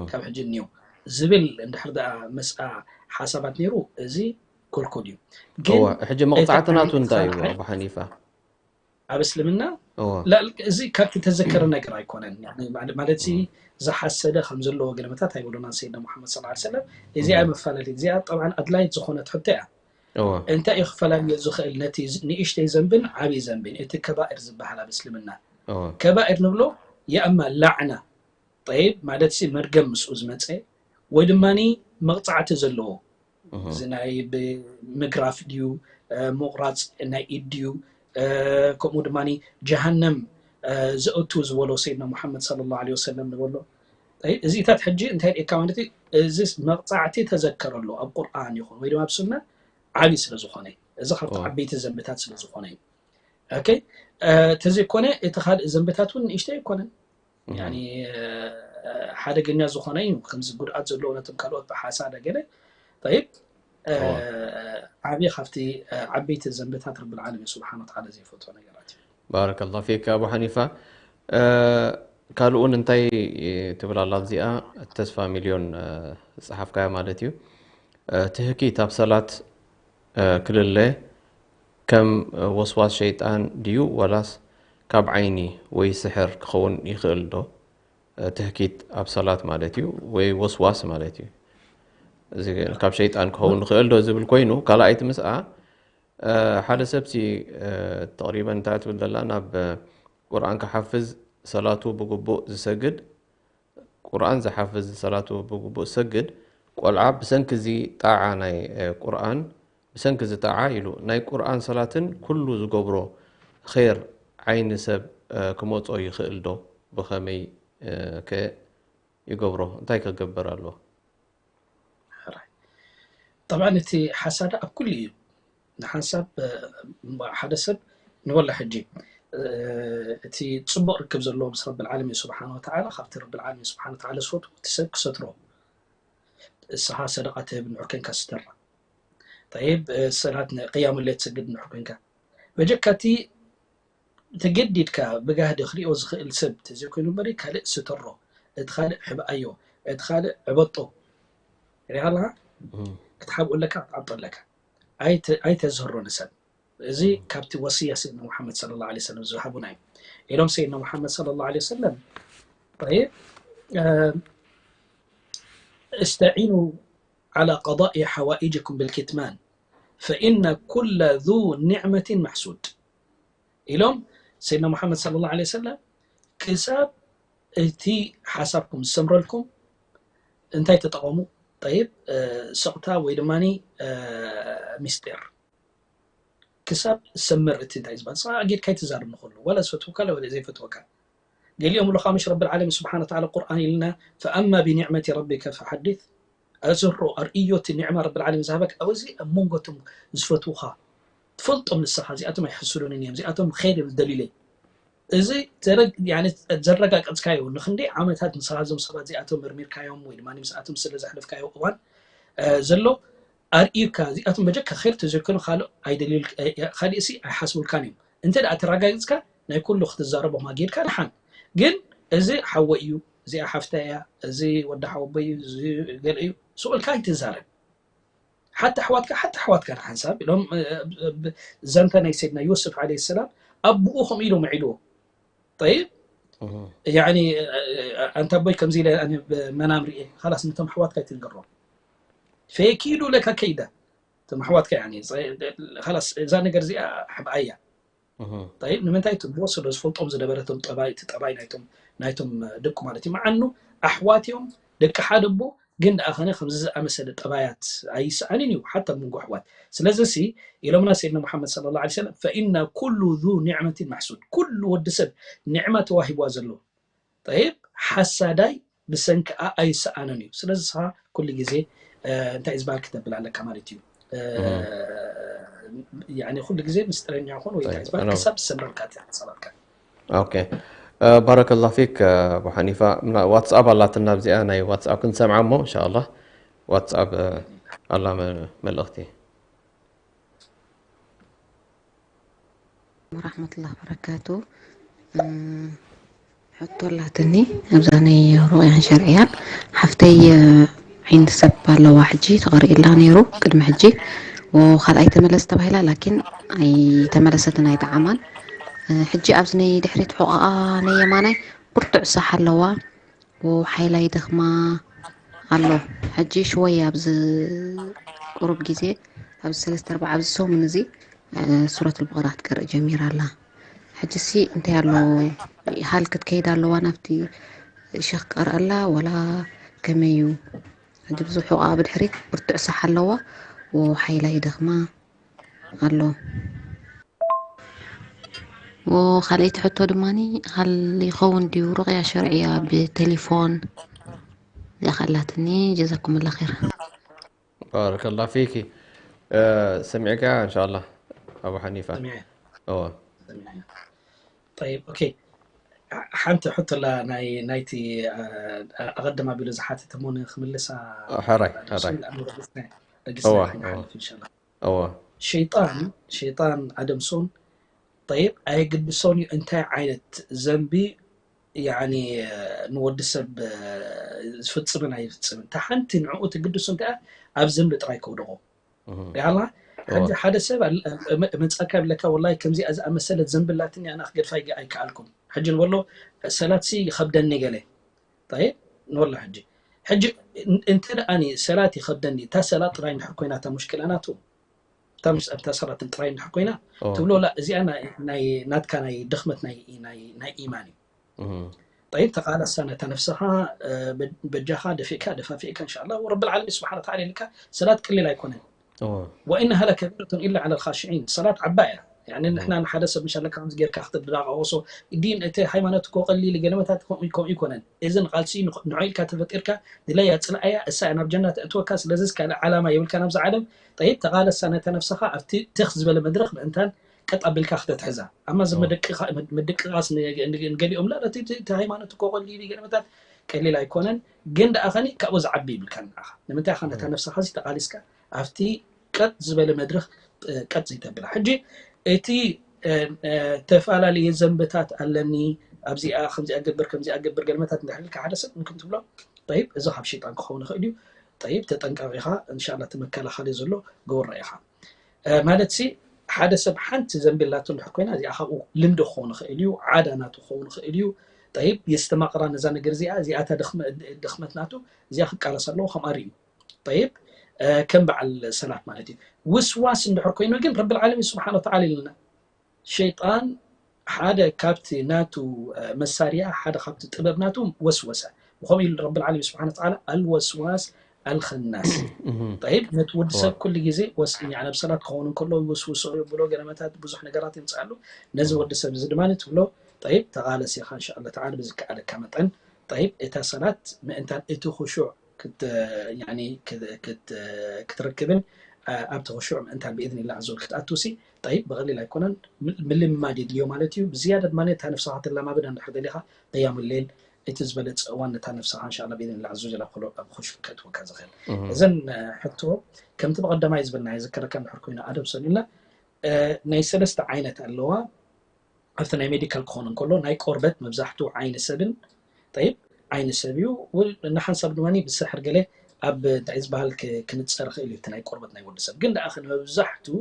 ካብ ሕጂ እኒኦ ዝብል እንድሕር ደኣ ምስኣ ሓሳባት ነይሩ፣ እዚ ኮልኮል እዩ። ግን እወ፣ ሕጂ መቕጻዕቲ እቲ ናቱ እንታይ እዩ፣ ዓሚቕ ኣቡ ሓኒፋ? ኣብ እስልምና እወ። ላ-፣ እዚ ካብቲ ተዘከረ ነገር ኣይኮነን። ያኒ ማለ-፣ ማለት ሲ እም። ዝሓሰደ ከም ዘለዎ ገለመታት ኣይብሉናን ሰይድና ሙሓመድ ሰለላሁ ዐለይሂ ወሰለም። እዚኣ እም። መፈላለይ፣ እዚኣ ጠብዓን ኣድላይት ዝኾነት ሕቶ እያ። እወ። እንታይ እዩ ክፈላለዮ ዝኽእል ነቲ ዝ-፣ ንእሽተይ ዘንብን ዓብዪ ዘንብን? እቲ ከባኢር ዝበሃል ኣብ እስልምና። እወ። ከባኢር ንብሎ የእማ ላዕና፣ ጠይብ፣ ማለት ሲ መርገም ምስኡ ዝመጸ ወይ ድማ መቕጻዕቲ ዘለዎ። እህ። እዚ ናይ ብምግራፍ ድዩ፣ እ፣ ምቑራጽ ናይ ኢድ ድዩ፣ እ፣ ከምኡ ድማ ጀሃነም፣ እ፣ ዘእቱ ዝበሎ ሰይድና ሙሓመድ ሰለላሁ ዐለይሂ ወሰለም ንበሎ። ጠይብ፣ እዚታት ሕጂ እንታይ ርኢካ ማለት እዩ? እዚ መቕጻዕቲ ተዘከረሉ ኣብ ቁርኣን ይኹን ወይ ድማ ኣብ ሱና ዓብዪ ስለ ዝኾነ፣ እዚ ካብቲ እወ። ዓበይቲ ዘንብታት ስለ ዝኾነ እዩ። ኦኬ፣ እ፣ ተዘይኮነ እቲ ካልእ ዘንብታት እውን ንእሽተይ ኣይኮነን። እህ። ያኒ፣ እ፣ ሓደገኛ ዝኾነ እዩ። ከምዚ ጉድኣት ዘለዎ ነቶም ካልኦት ብሓሳደ ገለ። ጠይብ፣ እ፣ እወ። ዓብዪ ካብቲ፣ እ፣ ዓበይቲ ዘንብታት ረብል ዓለሚን ስብሓን ወተዓላ ዘይፈትዎ ነገራት እዩ። ባረከላሁ ፊክ ኣቡ ሓኒፋ። እ፣ ካልእ እውን እንታይ ትብል ኣላ ኣብዚኣ? ተስፋ ሚልዮን፣ እ፣ ዝጸሓፍካያ ማለት እዩ። እ፣ ትህኪት ኣብ ሰላት፣ እ፣ ክልለ ከም፣ እ፣ ወስዋስ ሸይጣን ድዩ ወላስ ካብ ዓይኒ ወይ ስሕር ክኸውን ይኽእል ዶ? እ፣ ትህኪት ኣብ ሰላት ማለት እዩ ወይ ወስዋስ ማለት እዩ። እዚ ካብ ሸይጣን ክኸውን ይኽእል ዶ ዝብል ኮይኑ፣ ካልኣይቲ ምስኣ፣ እ፣ ሓደ ሰብሲ፣ እ፣ ተቕሪበን እንታይ ትብል ዘላ፣ ናብ፣ እ፣ ቁርኣን ክሓፍዝ ሰላቱ ብግቡእ ዝሰግድ፣ ቁርኣን ዝሓፍዝ ሰላቱ ብግቡእ ዝሰግድ ቆልዓ ብሰንኪ እዚ ጣዓ ናይ፣ እ፣ ቁርኣን፣ ብሰንኪ እዚ ጣዓ ኢሉ ናይ ቁርኣን ሰላትን ኩሉ ዝገብሮ ኼር ዓይኒ ሰብ፣ እ፣ ክመጾ ይኽእል ዶ? ብኸመይ፣ እ፣ ከ ይገብሮ? እንታይ ክገብር ኣለዎ? ሕራይ። ጠብዓን እቲ ሓሳዳ ኣብ ኩሉ እዩ። ንሓንሳብ፣ እ፣ ሓደ ሰብ ንበላ ሕጂ፣ እ፣ እቲ ጽቡቕ ርክብ ዘለዎ ምስ ረብል ዓለሚን ስብሓን ወተዓላ፣ ካብቲ ረብል ዓለሚን ስብሓን ወተዓላ ዝፈትዎ እቲ ሰብ ክሰትሮ። ንስኻ ሰደቓ ትህብ እንድሕር ኮንካ ስተራ። ጠይብ፣ እ፣ ሰላት ን-፣ ቅያሙ ሌት ትሰግድ እንድሕር ኮንካ። በጀካ እቲ ተገዲድካ ብጋህዲ ክሪኦ ዝኽእል ሰብ ተዘይኮይኑ እምበሪ፣ ካልእ ስተሮ፣ እቲ ካልእ ሕብኣዮ፣ እቲ ካልእ ዕበጦ። ሪኢኻ ኣለኻ? እም። ክትሓብኦ ኣለካ፣ ክትዓብጦ ኣለካ። ኣይተ-፣ ኣይተዝህሮ ንሰብ። እዚ እም። ካብቲ ወስያ ሰይድና ሙሓመድ ሰለላሁ ዐለይሂ ወሰለም ዝሃቡና እዩ። ኢሎም ሰይድና ሙሓመድ ሰለላሁ ዐለይሂ ወሰለም፣ ጠይብ፣ እ፣ እስተዒኑ ዓላ ቀዳኢ ሓዋኢጅኩም ብልኪትማን ፈኢነ ኩለ ዙ ኒዕመቲን ማሕሱድ። ኢሎም ሰይድና ሙሓመድ ሰለላሁ ዐለይሂ ወሰለም፣ ክሳብ እቲ ሓሳብኩም ዝሰምረልኩም እንታይ ተጠቐሙ? ጠይብ፣ እ፣ ስቕታ ወይ ድማ፣ እ፣ ሚስጢር። ክሳብ ዝሰምር እቲ እንታይ ዝበሃል። ንስኻ ኣጊድካ ኣይትዛረብ ንኹሉ፣ ወላ ዝፈትወካ፣ ወላ ዘይፈትወካ። ገሊኦም ኣለኻ፣ ምሽ ረብል ዓለሚን ስብሓነ ወተዓላ ቁርኣን ኢልና፣ ፈኣማ ብኒዕመቲ ረቢከ ፈሓዲት። ኣዝሮ ኣርእዮ እቲ ኒዕማ ረብል ዓለሚን ዝሃበካ፣ ኣብዚ ኣብ መንጎ እቶም ዝፈትዉኻ፣ ትፈልጦም ንስኻ፣ እዚኣቶም ኣይሕስዱንን እዮም፣ እዚኣቶም ኸይር እዮም ዝደልዩለይ። እዚ ዘረጋገፅካዮ ንክንደይ ዓመታት ንስኻ እዞም ሰባት እዚኣቶም መርሚርካዮም ወይ ድማ ምስኣቶም ስለ ዘሕለፍካዮ እዋን ዘሎ ኣርእዩካ፣ እዚኣቶም በጀካ ኸይር ተዘይኮኑ ካልእ ኣይደልዩል-፣ ካልእ ሲ ኣይሓስቡልካን እዮም። እንተ ደኣ ተረጋጊፅካ ናይ ኩሉ ክትዛረቦም ኣጌድካ ደሓን። ግን እዚ ሓወይ እዩ፣ እዚኣ ሓፍታ እያ፣ እዚ ወዲ ሓወቦይ እዩ፣ እዚ ገለ እዩ፣ ስቕ ኢልካ ኣይትዛረብ። ሓታ ኣሕዋትካ፣ ሓታ ኣሕዋትካ ንሓንሳብ ኢሎም፣ እ፣ ብ-፣ ዘንተ ናይ ሰይድና ዮስፍ ዓለይሂ ሰላም ኣቦኡ ከምኡ ኢሉ ምዒድዎ። ጠይብ፣ ያኒ፣ እ፣ ኣንታ ኣቦይ ከምዚ ኢለ ኣነ ብመናም ርኤ፣ ኻላስ ነቶም ኣሕዋትካ ኣይትንገሮም። ፈየኪዱ ለካ ከይዳ። እቶም ኣሕዋትካ ያኒ፣ ኸላስ እዛ ነገር እዚኣ ሕብኣያ። ጠይብ፣ ንምንታይ ትብልዎ? ስለ ዝፈልጦም ዝነበረ እቶም ጠባይ፣ እቲ ጠባይ ናይቶም፣ ናይቶም ደቁ ማለት እዩ። መዓኑ ኣሕዋት እዮም፣ ደቂ ሓደ ኣቦ፣ ግን ደኣ ኸነ ከምዚ ዝኣመሰለ ጠባያት ኣይሰኣንን እዩ፣ ሓታ ኣብ መንጎ ኣሕዋት። ስለዚ ሲ ኢሎምና ሰይድና ሙሓመድ ሰለላሁ ዐለይሂ ወሰለም፣ "ፈኢነ ኩሉ ዙ ኒዕመቲን ማሕሱድ"፣ ኩሉ ወዲ ሰብ ኒዕማ ተዋሂብዋ ዘሎ፣ ጠይብ፣ ሓሳዳይ ብሰንክኣ ኣይሰኣንን እዩ። ስለዚ ንስኻ ኩሉ ግዜ፣ እ፣ እንታይ እዩ ዝበሃል ክተብል ኣለካ ማለት እዩ። እ፣ ያኒ ኩሉ ግዜ ምስጢረኛ ኹን ወይ እንታይ እዩ ዝበሃል ክሳብ ዝሰምረልካ እቲ ሓሳባትካ። ኦኬ። እ፣ ባረከላሁ ፊክ፣ እ፣ ኣቡ ሓኒፋ። ምና-፣ ዋትስኣፕ ኣላትና ኣብዚኣ፣ ናይ ዋትስኣፕ ክንሰምዓ እሞ፣ እንሻኣላህ። ዋትስኣፕ፣ እ፣ ኣላ መ-፣ መልእኽቲ። ወራሕመቱላህ በረካቱ። እም፣ ሕቶ ኣላትኒ ኣብዛ ናይ ሩቕያን ሸርዕያን። ሓፍተይ፣ እ፣ ዓይኒ ሰብ ኣለዋ፣ ሕጂ ተቐሪእላ ነይሩ ቅድሚ ሕጂ። ወ-፣ ካልኣይ ተመለስ ተባሂላ፣ ላኪን ኣይተመለሰትን፣ ኣይጠዓማን። እ፣ ሕጂ ኣብዚ ናይ ድሕሪት ሕቖኣ ናይ የማናይ ብርቱዕ ሳሕ ኣለዋ። ወ-፣ ሓይላ ይደኽማ ኣሎ። ሕጂ ሽወይ ኣብዚ ቁሩብ ግዜ፣ ኣብዚ ሰለስተ ኣርባዓ፣ ኣብዚ ሰሙን እዚ፣ እ፣ ሱረት ኣልበቐራ ክትቀርእ ጀሚራ ኣላ። ሕጂ ሲ እንታይ ኣሎ? ሃል ክትከይድ ኣለዋ ናብቲ ሸኽ ክቀርኣላ ወላ ከመይ እዩ? ሕጂ ብዙሕ ሕቖኣ ብድሕሪት ብርቱዕ ሳሕ ኣለዋ። ወ-፣ ሓይላ ይደኽማ ኣሎ። ወ-፣ ካልኣይቲ ሕቶ ድማኒ፣ ሃል ይኸውን ድዩ ሩቕያ ሸርዕያ ብቴሌፎን? እዚኣ ኸላትኒ፣ ጀዛኩምላ ኸይር። ባረከላሁ ፊኪ። እ፣ ሰሚዕካ እንሻኣላህ ኣቡ ሓኒፋ? ሰሚዐ። እወ። ሰሚዐ። ጠይብ፣ ኦኬ። ሓንቲ ሕቶ ኣላ ናይ፣ ናይቲ፣ እ፣ ኣቐድም ኣቢሉ ዝሓተተ እሞ ንክምልሳ እ፣ ሕራይ፣ ሕራይ። ረጊስና፣ ረጊስና እወ፣ ክንሓልፍ እወ። እንሻኣላህ። እወ። ሸይጣን፣ ሸይጣን ኣደምሶን፣ ጠይብ፣ ኣየግድሶን እዩ እንታይ ዓይነት ዘንቢ፣ ያኒ፣ ንወዲ ሰብ፣ እ፣ ዝፍጽምን ኣይፍጽምን። እታ ሓንቲ ንዕኡ ትግድሶ እንታይ እያ? ኣብ ዘንቢ ጥራይ ከውድቖ። እህ። ያላ፣ እወ። ሕጂ ሓደ ሰብ ኣል-፣ እ፣ መ-፣ መጻካ ይብለካ፣ "ወላሂ ከምዚኣ ዝኣመሰለት ዘንቢ ኣላትኒ፣ ኣነ ክገድፋ ኣይከ-፣ ኣይከኣልኩን። ሕጂ ንበሎ፣ ሰላትሲ ይኸብደኒ" ገለ። ጠይብ፣ ንበሎ ሕጂ። ሕጂ እን-፣ እንተ ደኣኒ ሰላት ይኸብደኒ፣ እታ ሰላት ጥራይ እንድሕር ኮይና እታ ሙሽኪላ ናቱ፣ እታ ምስ-፣ እታ ሰላት ጥራይ እንድሕር ኮይና፣ ኦ። ትብሎ፣ "ላ፣ እዚኣ ናይ፣ ናይ፣ ናትካ ናይ ድኽመት ናይ፣ ናይ፣ ናይ ኢማን እዩ። እህ። ጠይብ፣ ተቓለሳ ነታ ነፍስኻ፣ እ፣ በ-፣ በጃኻ ደፊእካ፣ ደፋፊእካ፣ እንሻኣላህ፣ ወረብል ዓለሚን ስብሓነ ወተዓላ ኢልካ፣ ሰላት ቀሊል ኣይኮነን። ኦ። ወኢነሃ ለከቢረቱን ኢላ ዐለል ኻሽዒን። ሰላት ዓባይ እያ። ያኒ፣ ኦ። ንሕና ንሓደ ሰብ፣ እንሻላ፣ ከምዚ ጌርካ ክትደናቐቖሶ፣ ዲን፣ እቲ ሃይማኖት እኮ ቀሊል፣ ገለመታት ከምኡ፣ ከምኡ ይኮነን። እዚ ንቓልሲ ንዕ-፣ ንዑ ኢልካ ተፈጢርካ፣ ድለያ ጽልኣያ፣ እሳ እያ ናብ ጀና ተእትወካ፣ ስለዚ ካልእ ዓላማ የብልካ ናብዚ ዓለም። ጠይብ፣ ተቓለሳ ነታ ነፍስኻ ኣብቲ ትኽ ዝበለ መድረኽ ምእንታን ቀጥ ኣቢልካ ክተትሕዛ። ኣማ እዚ ኦ። መደቅኻ-፣ መድ-፣ ምድቅቓስ ን-፣ ን-፣ ንገሊኦም፣ ላ፣ እቲ፣ እቲ፣ እቲ ሃይማኖት እኮ ቀሊል እዩ፣ ገለመታት ቀሊል ኣይኮነን፣ ግን ደኣ ኸኒ ካብኡ ዝዓቢ ይብልካ ንዓኻ። ንምንታይ ኢኻ ነታ ኦ። ነፍስኻ እዚ ተቓሊስካ ኣብቲ ቀጥ ዝበለ መድረኽ፣ እ፣ ቀጥ ዘይተብላ። ሕጂ እቲ፣ እ፣ እ፣ ተፈላለየ ዘንብታት ኣለኒ፣ ኣብዚኣ ከምዚኣ ገብር፣ ከምዚኣ ገብር፣ ገለመታት እንድሕር ኢልካ ሓደ ሰብ፣ ምክን ትብሎ፣ ጠይብ፣ እዚ ካብ ሸይጣን ክኸውን ይኽእል እዩ። ጠይብ፣ ተጠንቀቕ ኢኻ፣ እንሻላ፣ እቲ መከላኸሊ ዘሎ ግበሮ ኢኻ። እ፣ ማለት ሲ፣ ሓደ ሰብ ሓንቲ ዘንቢ ኣላቶ እንድሕር ኮይና፣ እዚኣ ካብኡ ልምዲ ክኸውን ይኽእል እዩ፣ ዓዳ ናቱ ክኸውን ይኽእል እዩ። ጠይብ፣ የስተማቕራ ነዛ ነገር እዚኣ፣ እዚኣ እታ ድኽመ-፣ ድኽመት ናቱ፣ እዚኣ ክቃለስ ኣለዎ፣ ከምኣ ርእዩ። ጠይብ፣ እ፣ ከም በዓል ሰላት ማለት እዩ። ውስዋስ እንድሕር ኮይኑ ግን፣ ረብል ዓለሚን ስብሓነ ወተዓላ ኢሉና፣ ሸይጣን ሓደ ካብቲ ናቱ፣ እ፣ መሳርያ፣ ሓደ ካብቲ ጥበብ ናቱ ወስወሰ። ብኸምኡ ኢሉ ረብል ዓለሚን ስብሓነ ወተዓላ፣ ኣልወስዋስ ኣልኸናስ። እህ። ጠይብ፣ ነቲ ወዲ ሰብ እወ። ኩሉ ግዜ ወስ-፣ ያኒ ኣብ ሰላት ክኸውን እንከሎ ይውስውሶ፣ የብሎ፣ ገለመታት ብዙሕ ነገራት የምጽኣሉ። ነዚ እህ። ወዲ ሰብ እዚ ድማ ትብሎ፣ ጠይብ፣ ተቓለስ ኢኻ፣ እንሻኣላህ ተዓላ፣ ብዝከኣለካ መጠን። ጠይብ፣ እታ ሰላት ምእንታን እቲ ኹሹዕ ክት-፣ ያኒ ክት-፣ ክት-፣ ክትረክብን ኣብቲ ክሹዕ ምእንታን ብኢዝኒላ ዐዘ ወጀል ክትኣቱ ሲ ጠይብ ብቐሊል ኣይኮነን። ምልምማድ የድልዮ ማለት እዩ። ብዝያዳ ድማ እታ ነፍስኻ ተለማምዳ እንድሕር ደሊኻ ቅያሙ ሌል እቲ ዝበለፀ እዋን ነታ ነፍስኻ እንሻላ ብኢዝኒላ ዐዘ ወጀል ኣብ ክሹዕ ከእትወካ ዝኽእል። እዘን ሕቶ ከምቲ ብቐዳማይ ዝበልናዮ ዝከረካ እንድሕር ኮይኑ ኣደብ ሰኒልና ናይ ሰለስተ ዓይነት ኣለዋ። ኣብቲ ናይ ሜዲካል ክኾን እንከሎ ናይ ቆርበት መብዛሕትኡ ዓይኒ ሰብን ጠይብ ዓይኒ ሰብ እዩ። ንሓንሳብ ድማ ብስሕር ገለ ኣብ እንታይ ዝበሃል ክንፀር ይኽእል እዩ። እቲ ናይ ቆርበት ናይ ወዲ ሰብ ግን ደኣ መብዛሕትኡ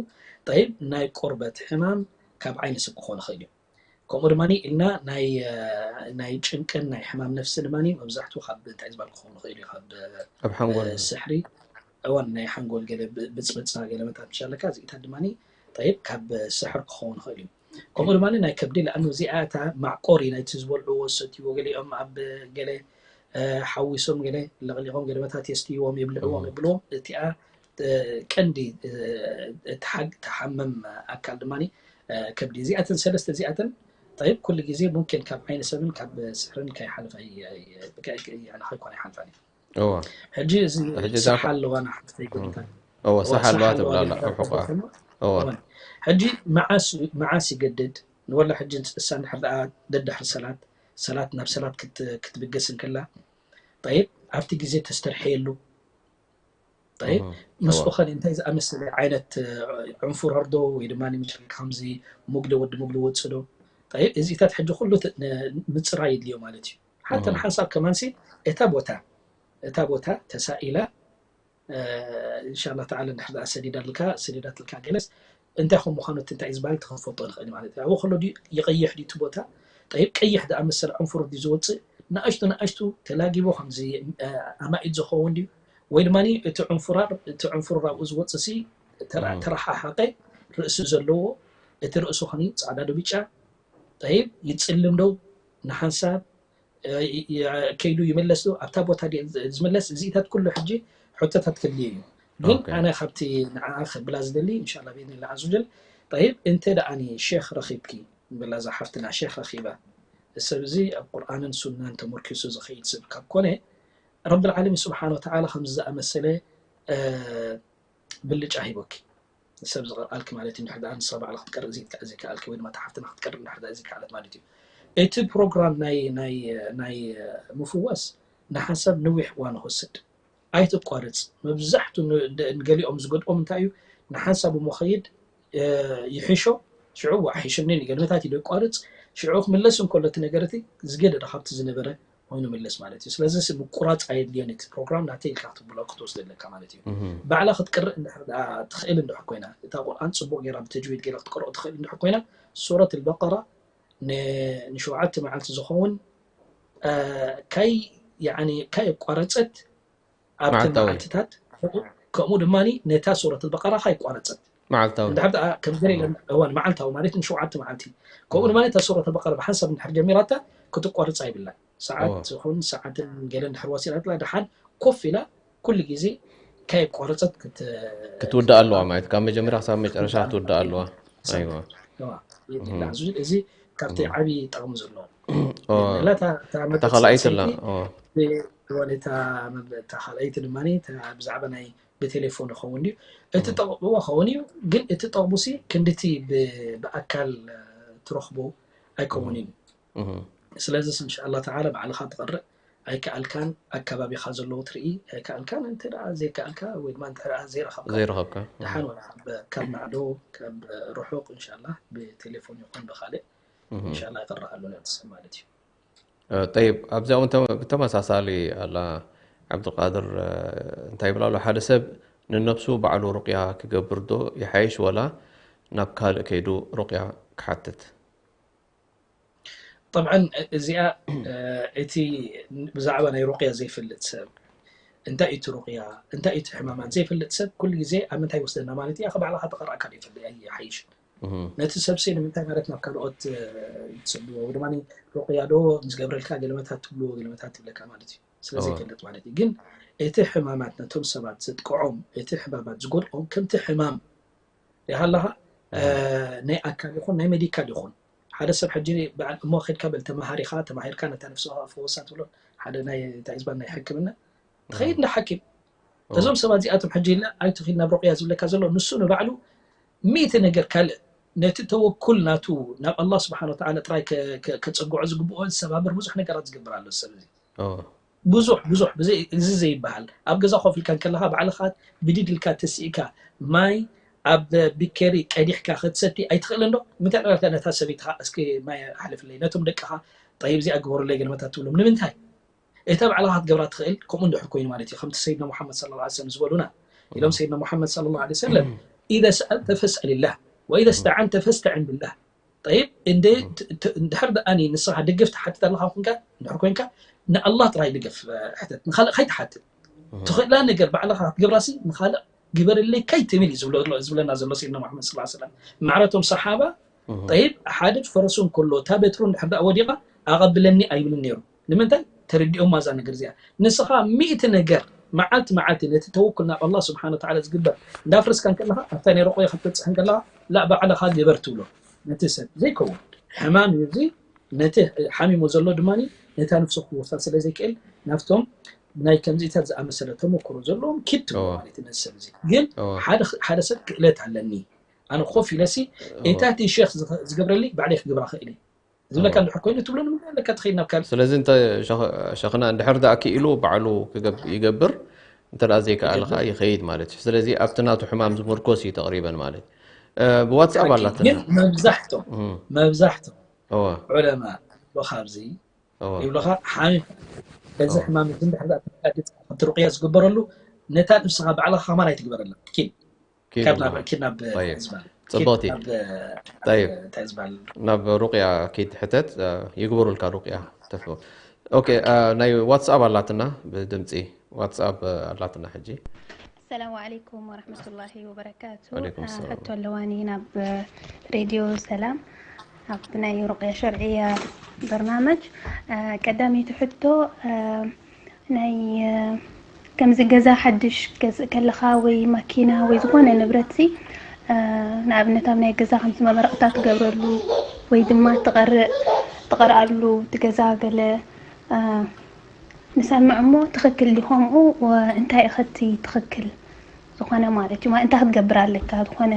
ጠይብ ናይ ቆርበት ሕማም ካብ ዓይኒ ሰብ ክኾን ይኽእል እዩ። ከምኡ ድማ ኢልና ናይ ጭንቅን ናይ ሕማም ነፍሲ ድማ መብዛሕትኡ ካብ እንታይ ዝበሃል ክኸውን ይኽእል እዩ። ካብ ኣብ ሓንጎል ስሕሪ እዋን ናይ ሓንጎል ገለ ብፅብፃ ገለ መታት ምሻለካ እዚኢታት ድማ ጠይብ ካብ ስሕር ክኸውን ይኽእል እዩ። ከምኡ ድማ ናይ ከብዲ ለኣኑ እዚኣ እታ ማዕቆሪ ናይቲ ዝበልዕዎ ዝሰትይዎ ገሊኦም ኣብ ገለ ሓዊሶም ገለ ለቕሊቖም ገለ መታት የስትይዎም የብልዕዎም የብልዎም እቲኣ ቀንዲ ተሓመም ኣካል ድማ ከብዲ እዚኣተን ሰለስተ እዚኣተን ጠይብ ኩሉ ግዜ ሙምኪን ካብ ዓይኒ ሰብን ካብ ስሕርን ከይሓልፋ ከይኮነ ይሓልፋን እዩ። ሕጂ እዚ ሰሓ ኣለዋ ንሓፍተይ ጎይታ እወ ሰሓ ኣለዋ ትብላላ ሕቆ እወ ሕጂ መዓስ ይገድድ ንወላ ሕጂ እሳ እንድሕር ደኣ ደድሕሪ ሰላት ሰላት ናብ ሰላት ክትብገስ እንከላ ጠይብ ኣብቲ ግዜ ተስተርሕየሉ ጠይብ ምስኡ ኸ እንታይ ዝኣመሰለ ዓይነት ዕንፉረር ዶ ወይ ድማ ምሽ ከምዚ ሙግደ ወዲ ሙግደ ወፅእ ዶ ጠይብ እዚታት ሕጂ ኩሉ ምፅራይ ይድልዮ ማለት እዩ ሓታ ንሓንሳብ ከማንሲ እታ ቦታ እታ ቦታ ተሳኢላ እንሻላ ተዓላ እንድሕር ደኣ ሰዲዳልካ ሰዲዳትልካ ገለስ እንታይ ከም ምዃኑ እቲ እንታይ ዝበሃል ተክንፈልጦ ንኽእል ማለት እዩ ኣብኡ ከሎ ድዩ ይቐይሕ ድዩ እቲ ቦታ ጠይብ ቀይሕ ደኣ መሰለ ዕንፉር ድዩ ዝወፅእ ንኣሽቱ ንኣሽቱ ተላጊቦ ከምዚ ኣማኢት ዝኸውን ድዩ ወይ ድማ እቲ ዕንፉራር እቲ ዕንፉር ኣብኡ ዝወፅእ ሲ ተረሓሓቀ ርእሲ ዘለዎ እቲ ርእሱ ኸኒ ፃዕዳ ዶ ቢጫ ጠይብ ይፅልም ዶ ንሓንሳብ ከይዱ ይመለስ ዶ ኣብታ ቦታ ዝመለስ እዚኢታት ኩሉ ሕጂ ሕቶታት ክልዩ እዩ ግን ኣነ ካብቲ ንዓ ከብላ ዝደሊ እንሻላ ብኢዝኒላ ዐዘ ወጀል ጠይብ እንተ ደኣኒ ሼክ ረኺብኪ በላ እዛ ሓፍትና ሼክ ረኺባ ሰብ እዚ ኣብ ቁርኣንን ሱናን ተመርኪሱ ዝኸይድ ሰብ ካብ ኮነ ረቢ ልዓለሚን ስብሓን ወተዓላ ከምዚ ዝኣመሰለ ብልጫ ሂቦኪ ሰብ ዝቐርኣልኪ ማለት እዩ። እንድሕር ደኣ ንሳ ባዕላ ክትቀርእ ዘይከኣልኪ ወይ ድማ እታ ሓፍትና ክትቀርእ እንድሕር ደኣ ዘይከኣለት ማለት እዩ። እቲ ፕሮግራም ናይ ናይ ናይ ምፍዋስ ንሓንሳብ ነዊሕ እዋን ይወስድ። ኣይትቋርፅ። መብዛሕቱ ንገሊኦም ዝጎድኦም እንታይ እዩ ንሓንሳብ እሞ ኸይድ ይሕሾ ሽዑ ዋ ሒሽኒ ንገለመታት ኢሉ ይቋርፅ ሽዑ ክምለስ እንከሎ እቲ ነገር እቲ ዝገደደ ካብቲ ዝነበረ ኮይኑ ምለስ ማለት እዩ። ስለዚ ምቁራፅ ኣየድልዮን እቲ ፕሮግራም ናተይ ኢልካ ክትብሎ ክትወስድ ኣለካ ማለት እዩ። ባዕላ ክትቅርእ እንድሕር ደኣ ትኽእል እንድሕር ኮይና እታ ቁርኣን ፅቡቕ ገይራ ብተጅዊድ ገይራ ክትቀርኦ ትኽእል እንድሕር ኮይና ሱረት ኣልበቀራ ንሸውዓተ መዓልቲ ዝኸውን ካይ ያኒ ካይ ኣቋረፀት ኣብቲ መዓልታዊ። መዓልትታት ከምኡ ድማ ነታ ሱረት ኣልበቀራ ካይ ኣቋረፀት መዓልታዊ እንድሕር ደኣ ከም ገለ ኢለን እዋን መዓልታዊ ማለት ንሸውዓተ መዓልቲ ከምኡ ድማ ነታ ሱረት ኣልበቀራ ብሓንሳብ እንድሕር ጀሚራታ ክትቋርፃ ይብላ ሰዓት እዎ። ይኹን ሰዓትን ገለ እንድሕር ወሲዳትላ ደሓን ኮፍ ኢላ ኩሉ ግዜ ካይ ኣቋረፀት ክት ክትውዳእ ኣለዋ ማለት ካብ መጀመርያ ክሳብ መጨረሻ ክትውዳእ ኣለዋ ኣይዋ እዋ፣ ይድላ። እዚ ካብቲ ዓብዪ ጠቕሚ ዘለዎ ኦ፣ ላ እታ እታ መጠጥ ካልኣይቲ ኣላ ሰይቲ ኦ፣ ብ- እዋን እታ መብ- እታ ካልኣይቲ ድማ እታ ብዛዕባ ናይ ብቴሌፎን ይኸውን እዩ እቲ ጠቕምዎ ኸውን እዩ ግን እቲ ጠቕሙ ሲ ክንድቲ ብ- ብኣካል እ፣ ትረኽቦ ኣይከውን እዩ እህ፣ ስለዚ እንሻላ ተዓላ ባዕልኻ ትቐርእ ኣይከኣልካን ኣካባቢኻ ዘለዎ ትርኢ ኣይከኣልካን እንተ ደኣ ዘይከኣልካ ወይ ድማ እንተ ደኣ ዘይረኸብካ ዘይረኸብካ ደሓን ወላ ካብ ማዕዶ ካብ ርሑቕ እንሻላ ብቴሌፎን ይኹን ብካልእ እንሻላ ይቕረኣሉ ነብሲ ማለት እዩ ጠይብ ኣብዚኣ እውን ብተመሳሳሊ ኣላ ዓብዱልቃድር እንታይ ይብል ኣሎ ሓደ ሰብ ንነብሱ ባዕሉ ሩቅያ ክገብር ዶ ይሓይሽ ወላ ናብ ካልእ ከይዱ ሩቅያ ክሓትት طبعا እዚኣ እቲ ብዛዕባ ናይ ሩቅያ ዘይፈልጥ ሰብ እንታይ እቲ ሩቅያ እንታይ እቲ ሕማማት ዘይፈልጥ ሰብ ኩሉ ግዜ ኣብ ምንታይ ይወስደና ማለት እዩ ኣኸ ባዕልካ ተቀራእካ ይፈልጥ ኣይሓይሽን ነቲ ሰብሲ ንምንታይ ማለት ናብ ካልኦት ትሰድዎ ወይ ድማ ሩቅያ ዶ ምስ ገብረልካ ገለመታት ትብልዎ ገለመታት ትብለካ ማለት እዩ ስለዚ ይፈልጥ ማለት እዩ ግን እቲ ሕማማት ነቶም ሰባት ዘጥቅዖም እቲ ሕማማት ዝጎድኦም ከምቲ ሕማም ይሃለኻ ናይ ኣካል ይኹን ናይ ሜዲካል ይኹን ሓደ ሰብ ሕጂ በዓል እሞ ከድካ በል ተማሃሪኻ ተማሂርካ ነታ ነፍስኻ ፈወሳ ትብሎ ሓደ ናይ እንታይ ዝበሃል ናይ ሕክምና ትኸይድ እንዳ ሓኪም እዞም ሰባት እዚኣቶም ሕጂ ኢለ ኣይትኺድ ናብ ሩቅያ ዝብለካ ዘሎ ንሱ ንባዕሉ ሚእቲ ነገር ካልእ ነቲ ተወኩል ናቱ ናብ ኣላህ ስብሓን ወተዓላ ጥራይ ከ- ከ- ከጸግዖ ዝግብኦ ዝሰባብር ብዙሕ ነገራት ዝገብር ኣሎ ሰብ እዚ። ብዙሕ ብዙሕ ብዘይ- እዚ ዘይበሃል ኣብ ገዛ ኮፍ ኢልካ እንከለኻ ባዕልኻ ብድድ ኢልካ ተሲእካ ማይ ኣብ ቢኬሪ ቀዲሕካ ክትሰቲ ኣይትኽእልን ዶ? ምንታይ ዳርካ ነታ ሰበይትኻ እስኪ ማይ ኣሕልፍለይ ነቶም ደቅኻ ጠይብ እዚኣ ግበሩለይ ገለመታት ትብሎም ንምንታይ? እታ ባዕልኻ ክትገብራ ትኽእል ከምኡ እንድሕር ኮይኑ ማለት እዩ ከምቲ ሰይድና ሙሓመድ صلى الله عليه وسلم ዝበሉና ኢሎም ሰይድና ሙሓመድ صلى الله عليه وسلم إذا سألت فاسأل الله وإذا استعنت فاستعن بالله طيب እንደ እንድሕር ደኣኒ ንስኻ ደገፍ ትሓትት ኣለኻ ኮንካ እንድሕር ኮንካ ንኣላህ ጥራይ ድገፍ ሕተት ንኻልእ ከይትሓትት ትኽእላ ነገር ባዕልኻ ክትገብራሲ ንኻልእ ግበርለይ ከይትብል እዩ ዝብለና ዘሎ ሰይድና ሙሓመድ صلى الله عليه وسلم ማዕረቶም ሰሓባ طيب ሓደ ፈረሱ እንከሎ እታ በትሩ እንድሕር ደኣ ወዲቓ ኣቐብለኒ ኣይብልን ነይሩ ንምንታይ ተረዲኦማ እዛ ነገር እዚኣ ንስኻ ሚእቲ ነገር መዓልቲ መዓልቲ ነቲ ተወኩል ናብ ኣላህ ስብሓን ወተዓላ ዝግበር እንዳፍረስካ እንከለኻ ኣብታ ናይ ሮቆያ ክትበፅሕ እንከለኻ ላ ባዕልኻ ግበር ትብሎ ነቲ ሰብ ዘይከውን ሕማም እዩ እዚ ነቲ ሓሚሙ ዘሎ ድማ ነታ ነፍሱ ክወሳ ስለ ዘይክእል ናብቶም ናይ ከምዚታት ዝኣመሰለ ተመክሮ ዘለዎም ኪድ ትብሎ ማለት እዩ ነዚ ሰብ እዚ ግን ሓደ ሰብ ክእለት ኣለኒ ኣነ ኮፍ ኢለሲ እታ እቲ ሸክ ዝገብረሊ ባዕለይ ክገብራ ክእል ዝብለካ እንድሕር ኮይኑ ትብሎ ንምንታይ ኣለካ ትኸይድ ናብ ካልእ ስለዚ እንተ ሸኽና እንድሕር ደኣ ክኢሉ ባዕሉ ክገብ- ይገብር እንተ ደኣ ዘይከኣለ ከዓ ይኸይድ ማለት እዩ ስለዚ ኣብቲ ናቱ ሕማም ዝምርኮስ እዩ ተቕሪበን ማለት እ፣ ብዋትስኣፕ ኣላትና ግን መብዛሕቶም እም፣ መብዛሕቶም እወ ዑለማ ይብሉኻ ኣብዚ እወ ይብሉኻ ሓሚም በዚ ሕማም እዚ እንድሕር ደኣ ተጋጊጽካ ከምቲ ሩቅያ ዝግበረሉ ነታ ንስኻ ባዕልኻ ከማን ኣይትግበረላ ኪድ ካብ ናብ ኪድ ናብ ዝባል ጽቡቅ እዩ። ጠይብ እንታይ ዝባል ናብ ሩቅያ ኪድ ሕተት ይግበሩልካ ሩቅያ ተፍሎ ኦኬ ናይ ዋትስኣፕ ኣላትና ብድምፂ ዋትስኣፕ ኣላትና ሕጂ السلام عليكم ورحمة الله وبركاته حتى اللواني ناب راديو سلام ኣብ ናይ ሩቅያ ሸርዕያ በርናመጅ ቀዳመይቲ ሕቶ ናይ ከምዚ ገዛ ሓድሽ ገዝእ ከለኻ ወይ ማኪና ወይ ዝኾነ ንብረት ሲ ንኣብነት ኣብ ናይ ገዛ ከምዚ መመረቕታ ትገብረሉ ወይ ድማ ትቐርእ ትቐርኣሉ እቲ ገዛ ገለ ንሰምዕ እሞ ትኽክል ዲ ከምኡ እንታይ እኸቲ ትኽክል ዝኾነ ማለት እዩ እንታይ ክትገብር ኣለካ ዝኾነ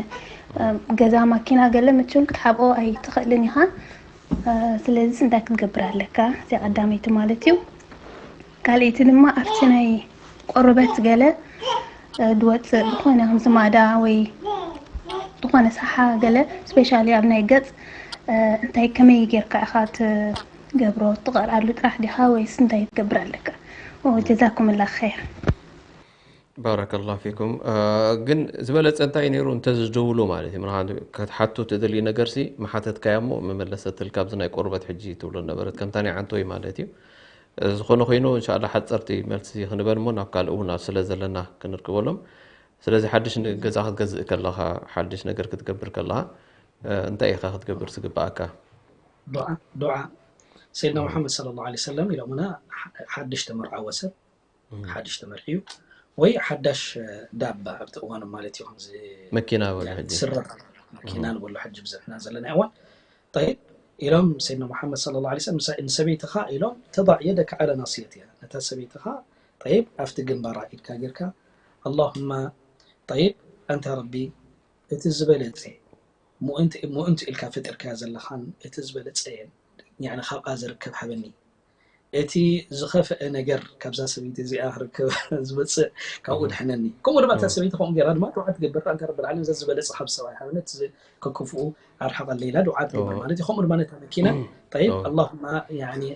ገዛ ማኪና ገለ መቸም ክትሓብኦ ኣይትኽእልን ኢኻ ስለዚ እንታይ ክትገብር ኣለካ እዚኣ ቀዳመይቲ ማለት እዩ ካልኣይቲ ድማ ኣብቲ ናይ ቆርበት ገለ ድወፅእ ዝኾነ ከምዚ ማዳ ወይ ዝኾነ ሳሓ ገለ ስፔሻሊ ኣብ ናይ ገፅ እንታይ ከመይ ጌርካ ኢኻ ትገብሮ ትቐርኣሉ ጥራሕ ዲኻ ወይስ እንታይ ትገብር ኣለካ ጀዛኩም ላ ኸይር ባረከላሁ ፊኩም ግን ዝበለፀ እንታይ ነይሩ እንተዝድውሉ ማለት እዩ ምንሃ ክትሓቱ ትደልዩ ነገር ሲ መሓተትካያ እሞ መመለሰትል ካብዚ ናይ ቆርበት ሕጂ ትብሎ ነበረት ከምታ ናይ ዓንቶይ ማለት እዩ ዝኾነ ኮይኑ እንሻላ ሓፀርቲ መልሲ ክንበል እሞ ናብ ካልእ እውን ኣብ ስለ ዘለና ክንርክበሎም ስለዚ ሓድሽ ገዛ ክትገዝእ ከለኻ ሓድሽ ነገር ክትገብር ከለኻ እንታይ ኢኻ ክትገብር ዝግበኣካ ዱዓ ሰይድና ሙሓመድ صلى الله عليه وسلم ኢሎምና ሓድሽ ተመርዓወ ሰብ ሓድሽ ተመርዕዩ ወይ ሓዳሽ ዳባ ኣብቲ እዋኑ ማለት እዩ ከምዚ መኪና በሉ ሕጂ ስረር መኪና ንበሎ ሕጂ ብዝሕና ዘለና እዋን طيب ኢሎም ሰይድና ሙሓመድ صلى الله عليه وسلم ንሰበይትኻ ኢሎም ተضع يدك على ناصيتها ነታ ሰበይትኻ طيب ኣብቲ ግንባራ ኢድካ ጌርካ اللهم طيب ኣንታ ረቢ እቲ ዝበለጸ ምእንቲ ኢልካ ፈጢርካያ ዘለኻን እቲ ዝበለጸ ካብኣ ዝርከብ ሃበኒ እቲ ዝኸፍአ ነገር ካብዛ ሰበይቲ እዚኣ ክርከብ ዝመፅእ ካብኡ ድሕነኒ ከምኡ ድማ እታ ሰበይቲ ከምኡ ገይራ ድማ ዱዓ ትገብር ኣንተ ረቢ ልዓለሚን ዘዝበለፀ ካብ ሰብኣይ ሓበነት ከክፍኡ ኣርሓቐለይ ኢላ ዱዓ ትገብር ማለት እዩ ከምኡ ድማ ነታ መኪና طيب اللهم يعني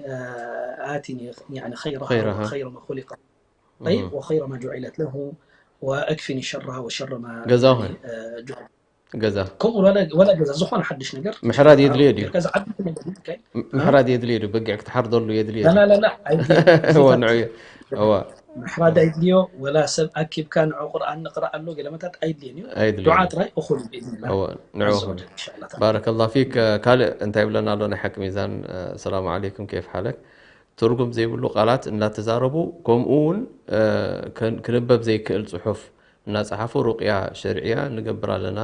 آتني يعني خيرها خيرها وخير ما خلق طيب وخير ما جعلت له وأكفني شرها وشر ما ገዛ ኾነ ገዛ ወላ ገዛ ዝኾነ ሓድሽ ነገር ምሕራድ የድልዮ ድዩ ምሕራድ የድልዮ ድዩ በጊዕ ክትሓርደሉ የድልዮ ንዑ እዋ ምሕራድ ኣይድልዮ ወላ ሰብ ኣኪብካ ንዑ ቁርኣን ንቕረኣሉ ገለመታት ኣይድልዮን እዩ ዱዓ ጥራይ እኹል እዩ ብኢዝንላ ንዑ ባረከላ ፊክ ካልእ እንታይ ይብለና ኣሎ ናይ ሓቂ ሚዛን ሰላሙ ዓለይኩም ኬፍ ሓለክ ትርጉም ዘይብሉ ቃላት እናተዛረቡ ከምኡ እውን ክንበብ ዘይክእል ፅሑፍ እናፀሓፉ ሩቅያ ሸርዕያ ንገብር ኣለና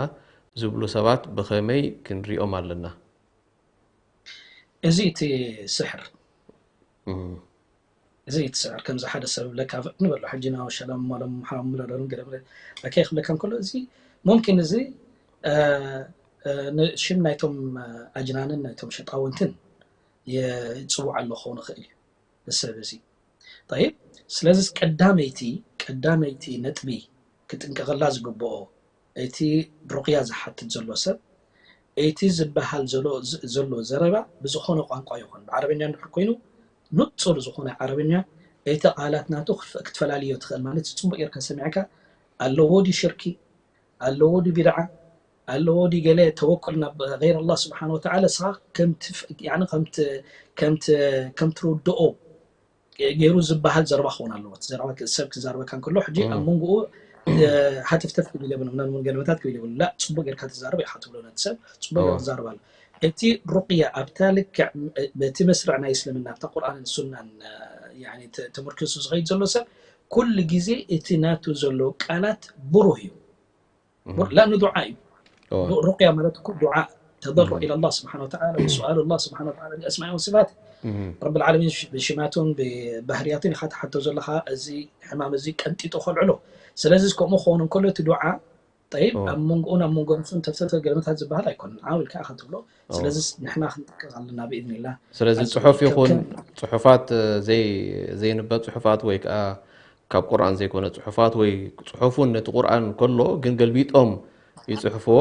ዝብሉ ሰባት ብኸመይ ክንሪኦም ኣለና? እዚ እቲ ስሕር እዚ ይትስዕር ከምዚ ሓደ ሰብ ይብለካ ንበሎ ሕጂ ና ሸለም ማሎም ሓምለሎም ገለ ገለ ኣከይ ክብለካ እንከሎ እዚ ሙምኪን እዚ ሽም ናይቶም ኣጅናንን ናይቶም ሸጣውንትን ይፅውዕ ኣሎ ክኸውን ይኽእል እዩ ሰብ እዚ። ጠይብ፣ ስለዚ ቀዳመይቲ ቀዳመይቲ ነጥቢ ክጥንቀቐላ ዝግብኦ እቲ ሩቕያ ዝሓትት ዘሎ ሰብ እቲ ዝበሃል ዘሎ ዘረባ ብዝኾነ ቋንቋ ይኹን ብዓረበኛ እንድሕር ኮይኑ ንፁር ዝኾነ ዓረበኛ እቲ ቃላት ናቱ ክትፈላልዮ ትኽእል ማለት እዩ። ፅቡቅ ጌርካ ሰሚዕካ ኣለዎ ድዩ ሽርኪ ኣለዎ ድዩ ቢድዓ ኣለዎ ድዩ ገለ ተወኩል ናብ غير الله سبحانه وتعالى ንስኻ ከም ትርድኦ ገይሩ ዝበሃል ዘረባ ክኸውን ኣለዎ። ዘረባ ሰብ ክዛረበካ እንከሎ ሕጂ ኣብ መንጎኡ ሃተፍተፍ ክብል የብሉን፣ ገለመታት ክብል የብሉን። ላ ፅቡቅ ጌርካ ትዛረብ ኢኻ ትብሎ ነቲ ሰብ ፅቡቅ ጌሩ ክዛረብ ኣሎ። እቲ ሩቅያ ኣብታ ልክዕ በቲ መስርዕ ናይ እስልምና ኣብታ ቁርኣንን ሱናን ተመርኪሱ ዝኸይድ ዘሎ ሰብ ኩሉ ግዜ እቲ ናቱ ዘሎ ቃላት ብሩህ እዩ። لا ዱዓ እዩ። ሩቅያ ማለት እኮ ዱዓ ተضرع إلى الله سبحانه وتعالى وسؤال الله سبحانه وتعالى بأسمائه وصفاته. رب العالمين ብሽማቱን ብባህርያቱን ኢኻ ትሓቶ ዘለኻ እዚ ሕማም እዚ ቀንጢጡ ከልዕሎ። ስለዚ ከምኡ ክኸውን እንከሎ እቲ ዱዓ ጠይብ ኣብ መንጎኡን ኣብ መንጎ ንሱን ተፍተተ ገለመታት ዝበሃል ኣይኮነን። ዓው ኢልካ ኢኻ ትብሎ። ስለዚ ንሕና ክንጥቀቕ ኣለና ብኢዝኒላህ። ስለዚ ጽሑፍ ይኹን ጽሑፋት ዘይንበብ ጽሑፋት ወይ ከዓ ካብ ቁርኣን ዘይኮነ ጽሑፋት ወይ ጽሑፉን ነቲ ቁርኣን ከሎ ግን ገልቢጦም ይጽሕፍዎ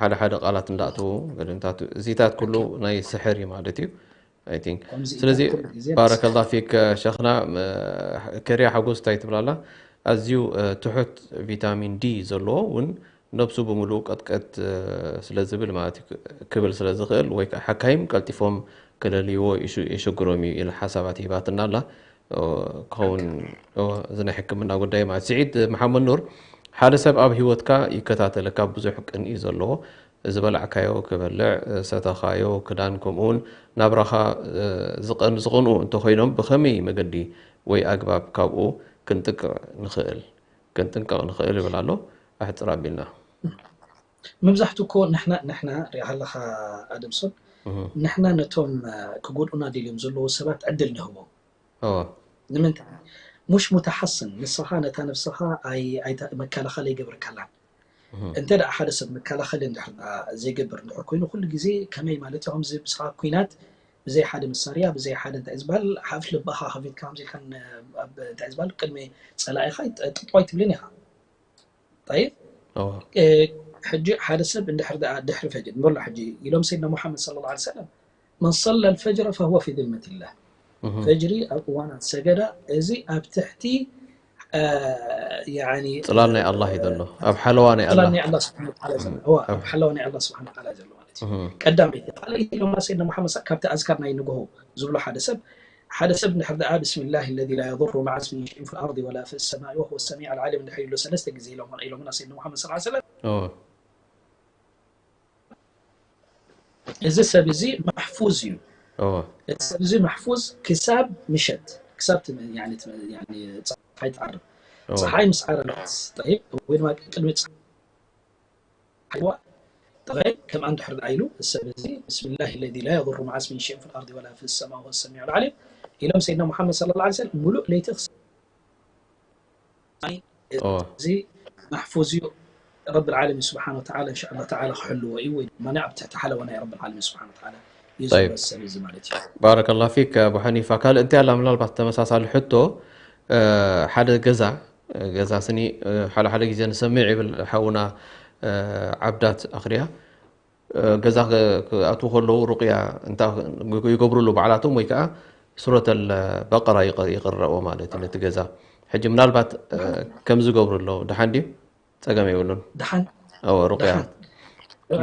ሓደ ሓደ ቃላት እንዳእተዉ ገለንታት እዚታት ኩሉ ናይ ስሕር እዩ ማለት እዩ። I think ስለዚ ባረከላ ፊክ ሸኽና ከሪያ ሓጎስ እንታይ ትብላላ ኣዝዩ ትሑት ቪታሚን ዲ ዘለዎ እውን ነብሱ ብምሉኡ ቀጥቀጥ ስለ ዝብል ማለት እዩ ክብል ስለ ዝኽእል ወይ ከዓ ሓካይም ቀልጢፎም ክለልይዎ ይሽግሮም እዩ ኢለ ሓሳባት ሂባትና ኣላ። ክኸውን እዚ ናይ ሕክምና ጉዳይ ማለት ስዒድ መሓመድ ኑር ሓደ ሰብ ኣብ ህይወትካ ይከታተለካ ብዙሕ ቅንኢ ዘለዎ ዝበላዕካዮ ክበልዕ ሰተኻዮ ክዳን ከምኡውን ናብራኻ ዝቐን ዝቕንኡ እንተኾይኖም ብኸመይ መገዲ ወይ ኣግባብ ካብኡ ክንጥቅዕ ንኽእል ክንጥንቀቕ ንኽእል ይብል ኣሎ ኣሕፅር ኣቢልና መብዛሕትኡ እኮ ንሕና ንሕና ሪኣ ኣለኻ ኣደምሶን ንሕና ነቶም ክጎድኡና ደልዮም ዘለዉ ሰባት ዕድል ንህቦም ንምንታይ ሙሽ ሙተሓስን ንስኻ ነታ ነብስኻ መከላኸሊ ይገብርካላን እንተ ደኣ ሓደ ሰብ መከላኸሊ እንድሕር ዘይገብር እንድሕር ኮይኑ ኩሉ ግዜ ከመይ ማለት እዩ ከምዚ ብስኻ ኩናት ብዘይ ሓደ መሳርያ ብዘይ ሓደ እንታይ ዝበሃል ሓፍ ልባኻ ከፊትካ ከምዚ ኢልካ እንታይ ዝበሃል ቅድሚ ፀላኢኻ ጥጥዋይ ትብልን ኢኻ طيب ሕጂ ሓደ ሰብ እንድሕር ደኣ ድሕሪ ፈጅር ንበሎ ሕጂ ኢሎም ሰይድና ሙሓመድ صلى الله عليه وسلم من صلى الفجر فهو في ذمة الله ፈጅሪ ኣብ እዋና ሰገዳ እዚ ኣብ ትሕቲ ፅላል ናይ ኣላህ እዩ ዘሎ ኣብ ሓለዋ ናይ ኣላህ ኣብ ሓለዋ ናይ ኣላህ ስብሓን ወተዓላ ዘሎ ማለት እዩ ቀዳመይቲ ካልኣይቲ ኢሎምና ሰይድና ሙሓመድ ካብቲ ኣዝካር ናይ ንግሆ ዝብሎ ሓደ ሰብ ሓደ ሰብ እንድሕር ደኣ ብስሚላህ ለዚ ላ የضሩ መዓ ስሚሂ ሸይኡን ፊ ልኣርዲ ወላ ፊ ሰማኢ ወሁወ ሰሚዕ ልዓሊም እንድሕር ኢሉ ሰለስተ ግዜ ኢሎም ኢሎምና ሰይድና ሙሓመድ ስ ሰለም እዚ ሰብ እዚ ማሕፉዝ እዩ። እዚ ሰብ እዚ ማሕፉዝ ክሳብ ምሸት ክሳብ ፀሓይ ትዓርብ። ፀሓይ ምስ ዓረበት ጠይብ ወይ ድማ ቅድሚ ፀሓይዋ ጠይብ ከምኣ እንድሕር ደኣ ኢሉ እዚ ሰብ እዚ ብስሚላህ ለዚ ላ የضሩ መዓ ስሚሂ ሸይኡን ፊ ልኣርዲ ወላ ፊ ሰማ ወሁወ ሰሚዑ ልዓሊም ኢሎም ሰይድና ሙሓመድ ሰለላሁ ዐለይሂ ወሰለም ሙሉእ ለይቲ እዚ ማሕፉዝ እዩ ረብ ልዓለሚን ስብሓን ወተዓላ እንሻ ኣላ ተዓላ ክሕልዎ እዩ ወይ ድማ ኣብ ትሕቲ ሓለዋ ናይ ረብ ልዓለሚን ስብሓን ወተዓላ እዩ ዘሎ ሰብ እዚ ማለት እዩ ባረከላ ፊክ ኣቡ ሓኒፋ ካልእ እንታይ ኣላ ምናልባት ተመሳሳሊ ሕቶ ሓደ ገዛ ገዛ ስኒ ሓደ ሓደ ግዜ ንሰምዕ ይብል ሓውና ዓብዳት ኣኽርያ ገዛ ክኣትዉ ከለዉ ሩቅያ እንታ ይገብሩሉ ባዕላቶም ወይ ከዓ ሱረት ኣልበቀራ ይቅረኦ ማለት እዩ ነቲ ገዛ ሕጂ ምናልባት ከም ዝገብሩ ኣለዉ ድሓን ድዩ ፀገም የብሉን ድሓን ሩቅያ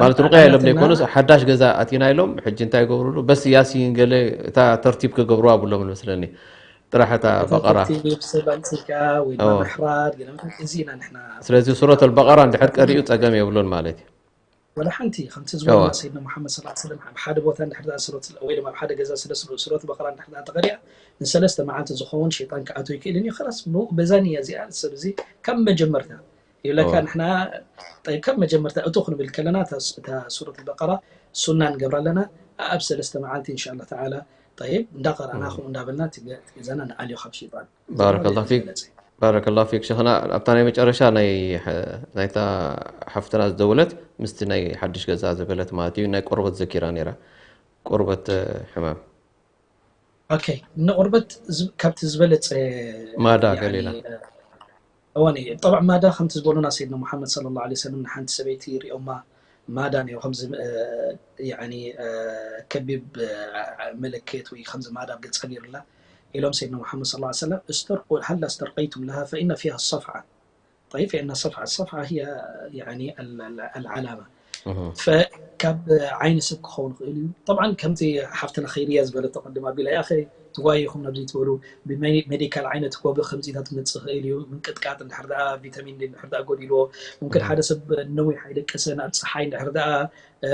ማለት ሩቅያ ኢሎም ዘይኮኑስ ሓዳሽ ገዛ ኣቲና ኢሎም ሕጂ እንታይ ይገብሩሉ በስ ያሲን ገለ እታ ተርቲብ ክገብሩ ኣብሎም መስለኒ ጥራሕ እታ በቀራ ስለዚ ሱረት ኣልበቀራ እንድሕር ቀሪኡ ፀገም የብሉን ማለት እዩ ወላ ሓንቲ ከምቲ ዝበለና ሰይድና ሙሓመድ ስለ ሰለም ኣብ ሓደ ቦታ እንድሕር ሱረት ወይ ድማ ኣብ ሓደ ገዛ ስለ ሱረት በቀራ እንድሕር ተቀሪኣ ንሰለስተ መዓልቲ ዝኸውን ሸይጣን ክኣትው ይክእልን እዩ ከላስ ብኡ በዛ ንያ እዚኣ ሰብ እዚ ካብ መጀመርታ ይብለካ ንሕና ካብ መጀመርታ እቱ ክንብል ከለና እታ ሱረት በቀራ ሱና ንገብራ ኣለና ኣብ ሰለስተ መዓልቲ እንሻ ኣላ ተዓላ ጠይብ፣ እንዳቐራእና ከምኡ እንዳበልና እቲ ገ- እቲ ገዛና ንኣልዮ ካብ ሸይጣን። ባረከላሁ ፊክ። ባረከላሁ ፊክ ሸኽና። ኣብታ ናይ መጨረሻ ናይ ናይታ ሓፍትና ዝደወለት ምስቲ ናይ ሓድሽ ገዛ ዝበለት ማለት እዩ፣ ናይ ቆርበት ዘኪራ ነይራ። ቆርበት ሕማም ኦኬ፣ ንቆርበት ዝ- ካብቲ ዝበለፀ ማዳ ያኒ፣ ገሊላ እዋን እዩ። ጠብዓ ማዳ ከምቲ ዝበሉና ሰይድና ሙሓመድ ሰለላሁ ዐለይሂ ወሰለም ንሓንቲ ሰበይቲ ሪኦማ ማዳ ነይሩ ከምዚ እ፣ ያኒ እ፣ ከቢብ እ፣ ምልክት ወይ ከምዚ ማዳ ኣብ ገፃ ነይሩላ ኢሎም ሰይድና ሙሓመድ ሰለላሁ ዐለይሂ ወሰለም استرقوا هلا استرقيتم لها فإن فيها الصفعة. طيب، فإن الصفعة الصفعة هي يعني ال- ال- العلامة. እህ። ፈካብ ዓይኒ ሰብ ክኸውን ይኽእል እዩ። ጠብዓ ከምቲ ሓፍትና ኸይርያ ዝበለቶ ቅድም ኣቢላ ያ ትጓይኹም ናብዚ ትበሉ ብሜዲካል ዓይነት ኮቢ ከምዚታት ክመፅእ ይኽእል እዩ። ምንቅጥቃጥ እንድሕር ደኣ ቪታሚን ዲ እንድሕር ደኣ ጎዲልዎ፣ ሙምክን ሓደ ሰብ ነዊሕ ኣይደቀሰን ኣብ ፀሓይ እንድሕር ደኣ እ፣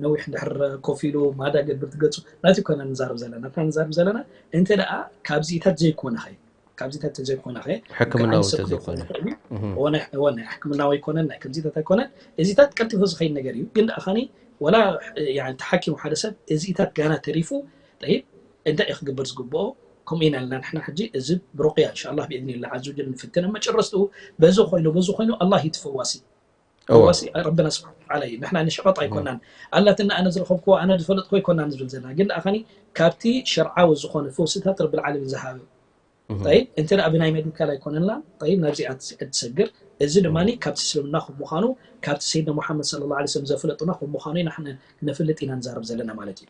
ነዊሕ እንድሕር ኮፍ ኢሉ ማዳ ገብር ትገፁ ናቲ ኮና ንዛረብ ዘለና ናትና ንዛረብ ዘለና እንተ ደኣ ካብዚታት ዘይኮነ ኸ ካብዚታት ዘይኮነ ኸ ሕክምናዊ ሰብ ክደክሞ ተዘይኮነ ይኽእል እዩ። እወ ናይ ሕክምናዊ ኣይኮነን፣ ናይ ከምዚታት ኣይኮነን። እዚታት ቀልጢፉ ዝኸይድ ነገር እዩ። ግን ደኣ ኸኒ ወላ ያኒ ተሓኪሙ ሓደ ሰብ እዚታት ጋና ተሪፉ ጠይብ እንታይ እዩ ክግበር ዝግብኦ? ከምኡ ኢና ኢልና ንሕና ሕጂ እዚ ብሩቅያ እንሻላ ብኢዝኒላ ዓዘ ወጀል ንፍትን። መጨረስትኡ በዚ ኮይኑ በዚ ኮይኑ ኣላህ እዩ እቲ ፈዋሲ። እወ ፈዋሲ ረብና ስብሓን ወተዓላ እዩ። ንሕና ንሸቐጥ ኣይኮናን። ኣላትና ኣነ ዝረኸብክዎ ኣነ ዝፈለጥኩ ኣይኮናን ዝብል ዘለና። ግን ደኣ ኸኒ ካብቲ ሸርዓዊ ዝኾነ ፈውስታት ረብል ዓለሚን ዝሃበ እህ። ጠይብ እንተ ደኣ ብናይ ሜዲካል ኣይኮነላ ጠይብ ናብዚኣ ትስ- ትሰግር። እዚ ድማ ካብቲ እስልምና ከም ምዃኑ ካብቲ ሰይድና ሙሓመድ ሰለላሁ ዐለይሂ ወሰለም ዘፍለጡና ከም ምዃኑ ኢና ንሕና ነፍልጥ ኢና ንዛረብ ዘለና ማለት እዩ።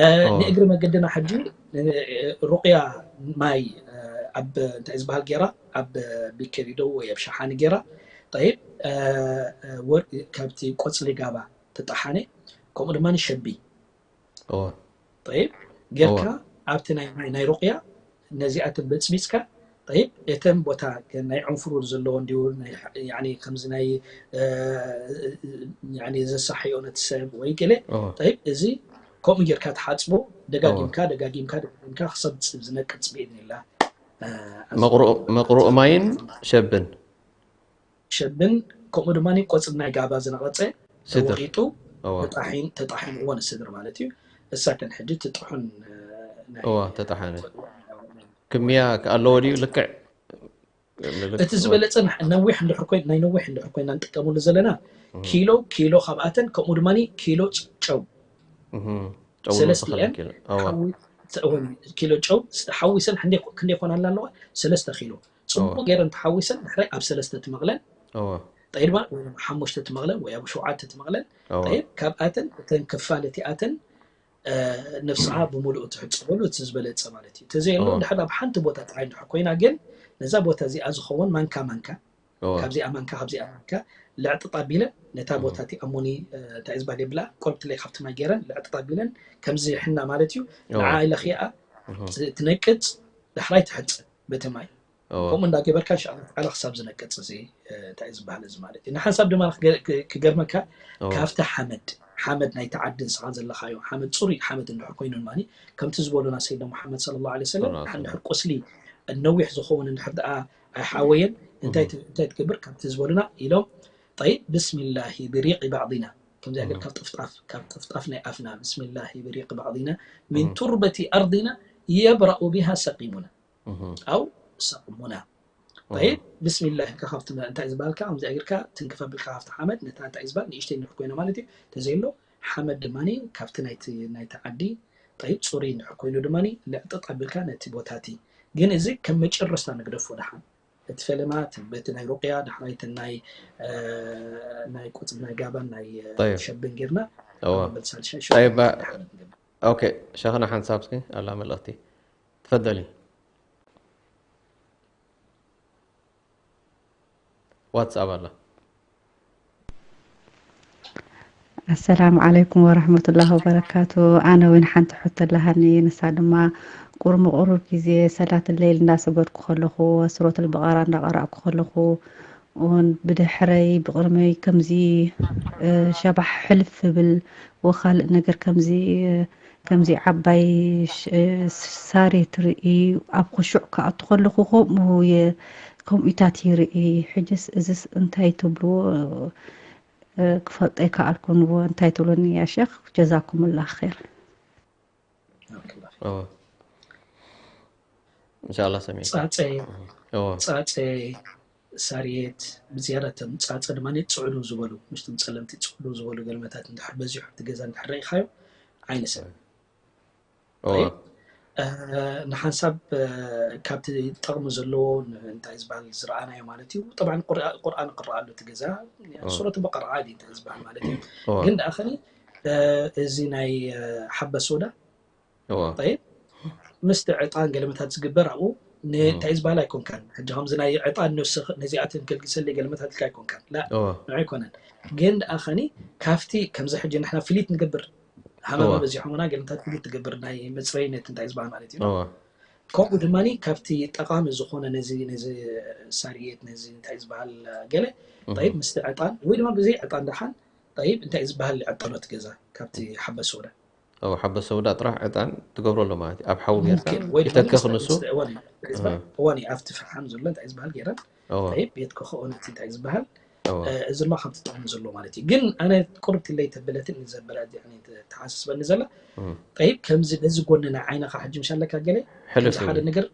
እ፣ እወ ንእግሪ መገድና ሕጂ እ፣ ሩቅያ ማይ እ፣ ኣብ እንታይ ዝበሃል ገይራ ኣብ ቢኬሪዶ ወይ ኣብ ሸሓኒ ገይራ ጠይብ እ፣ እ፣ ወር- ካብቲ ቆፅሊ ጋባ ተጣሓነ ከምኡ ድማ ሸቢ እወ ጠይብ ጌርካ እወ ኣብቲ ናይ ማይ ናይ ሩቅያ ነዚኣተን በፅቢፅካ ጠይብ እተን ቦታ ናይ ዕንፍሩር ዘለዎ እንዲሁ ናይ- ያኒ ከምዚ ናይ እ፣ ያኒ ዘሳሕዮ ነቲ ሰብ ወይ ገለ እወ ጠይብ እዚ ከምኡ ጌርካ ትሓፅቦ እወ ደጋጊምካ ደጋጊምካ ደጋጊምካ ክሳብ ዝነቅፅ ብኢድኒላ እ፣ ኣዝ- መቅሩእ መቅሩእ ማይን ሸብን ሸብን ከምኡ ድማ ቆፅሊ ናይ ጋባ ዝነቐፀ ስድር ተወቂጡ እወ ተጣሒን ተጣሒንዎ ንስድር ማለት እዩ። እሳተን ሕጂ ትጥሑን እ፣ ናይ እወ ተጣሓነ ክምያ ኣለዎ ድዩ ልክዕ እቲ ዝበለፀ ንሕ- ነዊሕ እንድሕር ኮይን ናይ ነዊሕ እንድሕር ኮይና ንጥቀመሉ ዘለና እህ። ኪሎ ኪሎ ካብኣተን ከምኡ ድማ ኪሎ ጨው እህ። ጨው ሰለስቲኤን ንወስኸለን ኪሎ እወ ሓዊ- እውን ኪሎ ጨው ስ- ሓዊሰን ክንደይ ኮ- ክንደይ ኮናላ ኣለዋ ሰለስተ ኪሎ እወ ፅቡቅ ገይረን ተሓዊሰን ድሕራይ ኣብ ሰለስተ ትመቕለን እወ ጠይድ ድማ ወይ ኣብ ሓሙሽተ ትመቕለን ወይ ኣብ ሸውዓተ ትመቕለን እወ ጠይብ ካብኣተን እተን ክፋል እቲኣተን እ፣ ነፍስኻ ብምሉእ ትሕፅበሉ እቲ ዝበለፀ ማለት እዩ። ተዘየሎ እወ ድሕር ኣብ ሓንቲ ቦታ ጥራይ እንድሕር ኮይና ግን ነዛ ቦታ እዚኣ ዝኸውን ማንካ ማንካ እወ ካብዚኣ ማንካ ካብዚኣ ማንካ ልዕጥጥ ኣቢለ ነታ እህ። ቦታ እቲ ኣሞኒ እ፣ እንታይ ዝበሃል የብላ ቆርብትለይ ካብቲ ማይ ገይረን ልዕጥጥ ኣቢለን ከምዚ ሕና ማለት እዩ። ንዓ እወ ኢለ ኺኣ እህ። ትነቅፅ ዳሕራይ ትሕፅብ በቲ ማይ እወ ከምኡ እንዳገበርካ እንሻላ ተዓላ ክሳብ ዝነቅፅ እዚ እ፣ እንታይ እዩ ዝበሃል እዚ ማለት እዩ። ንሓንሳብ ድማ ክገ- ክ- ክገርመካ እወ ካብቲ ሓመድ ሓመድ ናይቲ ዓዲ ንስኻ ዘለኻዮ ሓመድ ፅሩይ ሓመድ እንድሕር ኮይኑ ድማ ከምቲ ዝበሉና ሰይድና ሙሓመድ ሰለላሁ ዐለይሂ ወሰለም ሰለላሁ ዐለይሂ እንድሕር ወሰለም ቁስሊ ነዊሕ ዝኾነ እንድሕር ደኣ ኣይሓወየን እንታይ እህ። ት- እንታይ ትገብር ከምቲ ዝበሉና ኢሎም ጠይብ ብስሚላሂ ብሪቂ ባዕዲና ከምዚኣ ገር እህ። ካብ ጥፍጣፍ ካብ ጥፍጣፍ ናይ ኣፍና ብስሚላሂ ብሪቂ ባዕዲና ሚን እህ። ቱርበቲ ኣርዲና የብራኡ ቢሃ ሰቂሙና እህ። ኣው ሰቅሙና እህ። ጠይብ ብስሚላህ ኢልካ ካብቲ መ- እንታይ ዝበሃልካ ከምዚ ኣጊርካ ትንክፍ ኣቢልካ ካብቲ ሓመድ ነታ እንታይ ዝበሃል ንእሽተይ እንድሕር ኮይና ማለት እዩ ተዘይሎ ሓመድ ድማ ካብቲ ናይቲ ናይቲ ዓዲ ጠይብ ፅሩይ እንድሕር ኮይኑ ድማ ልዕጥጥ ኣቢልካ ነቲ ቦታ እቲ ግን እዚ ከም መጨረስታ ንግደፎ ደሓን እቲ ፈለማ እቲ በቲ ናይ ሩቅያ ዳሕራይ እቲ ናይ እ፣ ናይ ቆፅሊ ናይ ጋባን ናይ እ፣ طيب ሸብን ጌርና እወ ኣብ መበል ሳልሻይ طيب ሸውዓተ ሓመድ ንገብር ኦኬ ሸኽና ሓንሳብ እስኪ ኣላ መልእኽቲ ትፈደሊ ዋትስኣፕ ኣላ ኣሰላሙ ዓለይኩም ወረሕመቱላሂ ወበረካቱ። ኣነ እውን ሓንቲ ሕቶ ኣለሃኒ። ንሳ ድማ ቁሩብ ቁሩብ ግዜ ሰላት ለይል እንዳሰገድኩ ከለኹ ሱረቱል በቀራ እንዳቀራእኩ ከለኹ እውን ብድሕረይ ብቅድመይ ከምዚ እ፣ ሸባሕ ሕልፍ ዝብል ወካልእ ነገር ከምዚ እ፣ ከምዚ ዓባይ ሽ- እ፣ ሳሬት ርኢ ኣብ ክሹዕ ክኣቱ ከለኹ ከምኡ የ- ከምኡታት ይርኢ። ሕጅስ እዝስ እንታይ ትብልዎ? እ፣ ክፈልጦ ኣይከኣልኩን። እንታይ ትብሉኒ ያ ሸኽ? ጀዛኩሙላህ ኸይር። ባረከላህ ፊክ። እወ እንሻላ ሰሚዕ ፃፀ እዎ ፃፀ ሳርየት ብዝያዳ እቶም ፃፀ ድማ ጽዕዱ ዝበሉ፣ ምስቶም ፀለምቲ ጽዕዱ ዝበሉ ገልመታት እንድሕር በዚሑ ኣብቲ ገዛ እንድሕር ረኢኻዮ ዓይኒ ሰብ እዎ طيب ንሓንሳብ ካብቲ ጠቕሚ ዘለዎ እንታይ ዝበሃል ዝረኣናዮ ማለት እዩ። ጠብዓ ቁርኣን ክረኣሉ እቲ ገዛ ሱረት በቀራ ዓዲ እንታይ ዝበሃል ማለት እዩ። እዎ ግን ደኣ ኸኒ እዚ ናይ ሓበስ ወዳ እዎ طيب ምስቲ ዕጣን ገለመታት ዝግበር ኣብኡ እንታይ ዝበሃል ኣይኮንካን። ሕጂ ከምዚ ናይ ዕጣን ነዚኣትን ከልግሰለይ ገለመታት ኢልካ ኣይኮንካን። ላ እዎ ንዑ ኣይኮነን። ግን ደኣ ኸኒ ካብቲ ከምዚ ሕጂ ንሕና ፍሊት ንገብር ሃመማ እዎ በዚሖምና ገለመታት ፍሊት ትገብር ናይ መፅረይነት እንታይ ዝበሃል ማለት እዩ። እዎ ከምኡ ድማ ካብቲ ጠቓሚ ዝኾነ ነዚ ነዚ ሳርየት ነዚ እንታይ ዝበሃል ገለ طيب ምስቲ ዕጣን ወይ ድማ ብዘይ ዕጣን ደሓን طيب እንታይ ዝበሃል ዕጠኖት ገዛ ካብቲ ሓበስ ወዳ እዎ ሓበስ ወዳ ጥራሕ ዕጣን ትገብረሉ ማለት እዩ። ኣብ ሓዊ ጌርካ ሙምኪን ወይ ድማ ይተክኽ ምስ- ንሱ ምስ- እዋን እዩ። እንታይ ዝበሃል- እዋን እዩ ኣብቲ ፈሓም ዘሎ እንታይ ዝበሃል ገይረን እዎ طيب ቤት ክኸኦ ነቲ እንታይ ዝበሃል እዎ እዚ ድማ ከምቲ ጥቕሚ ዘለዎ ማለት እዩ። ግን ኣነ ቁርብ ትለይ ተበለትን ዘበለ ተሓሳስበኒ ዘላ እም። طيب ከምዚ በዚ ጎኒ ናይ ዓይንኻ ሕጂ ምሻለካ ገለ ሕልፍ ከምዚ ሓደ ይብል። ነገር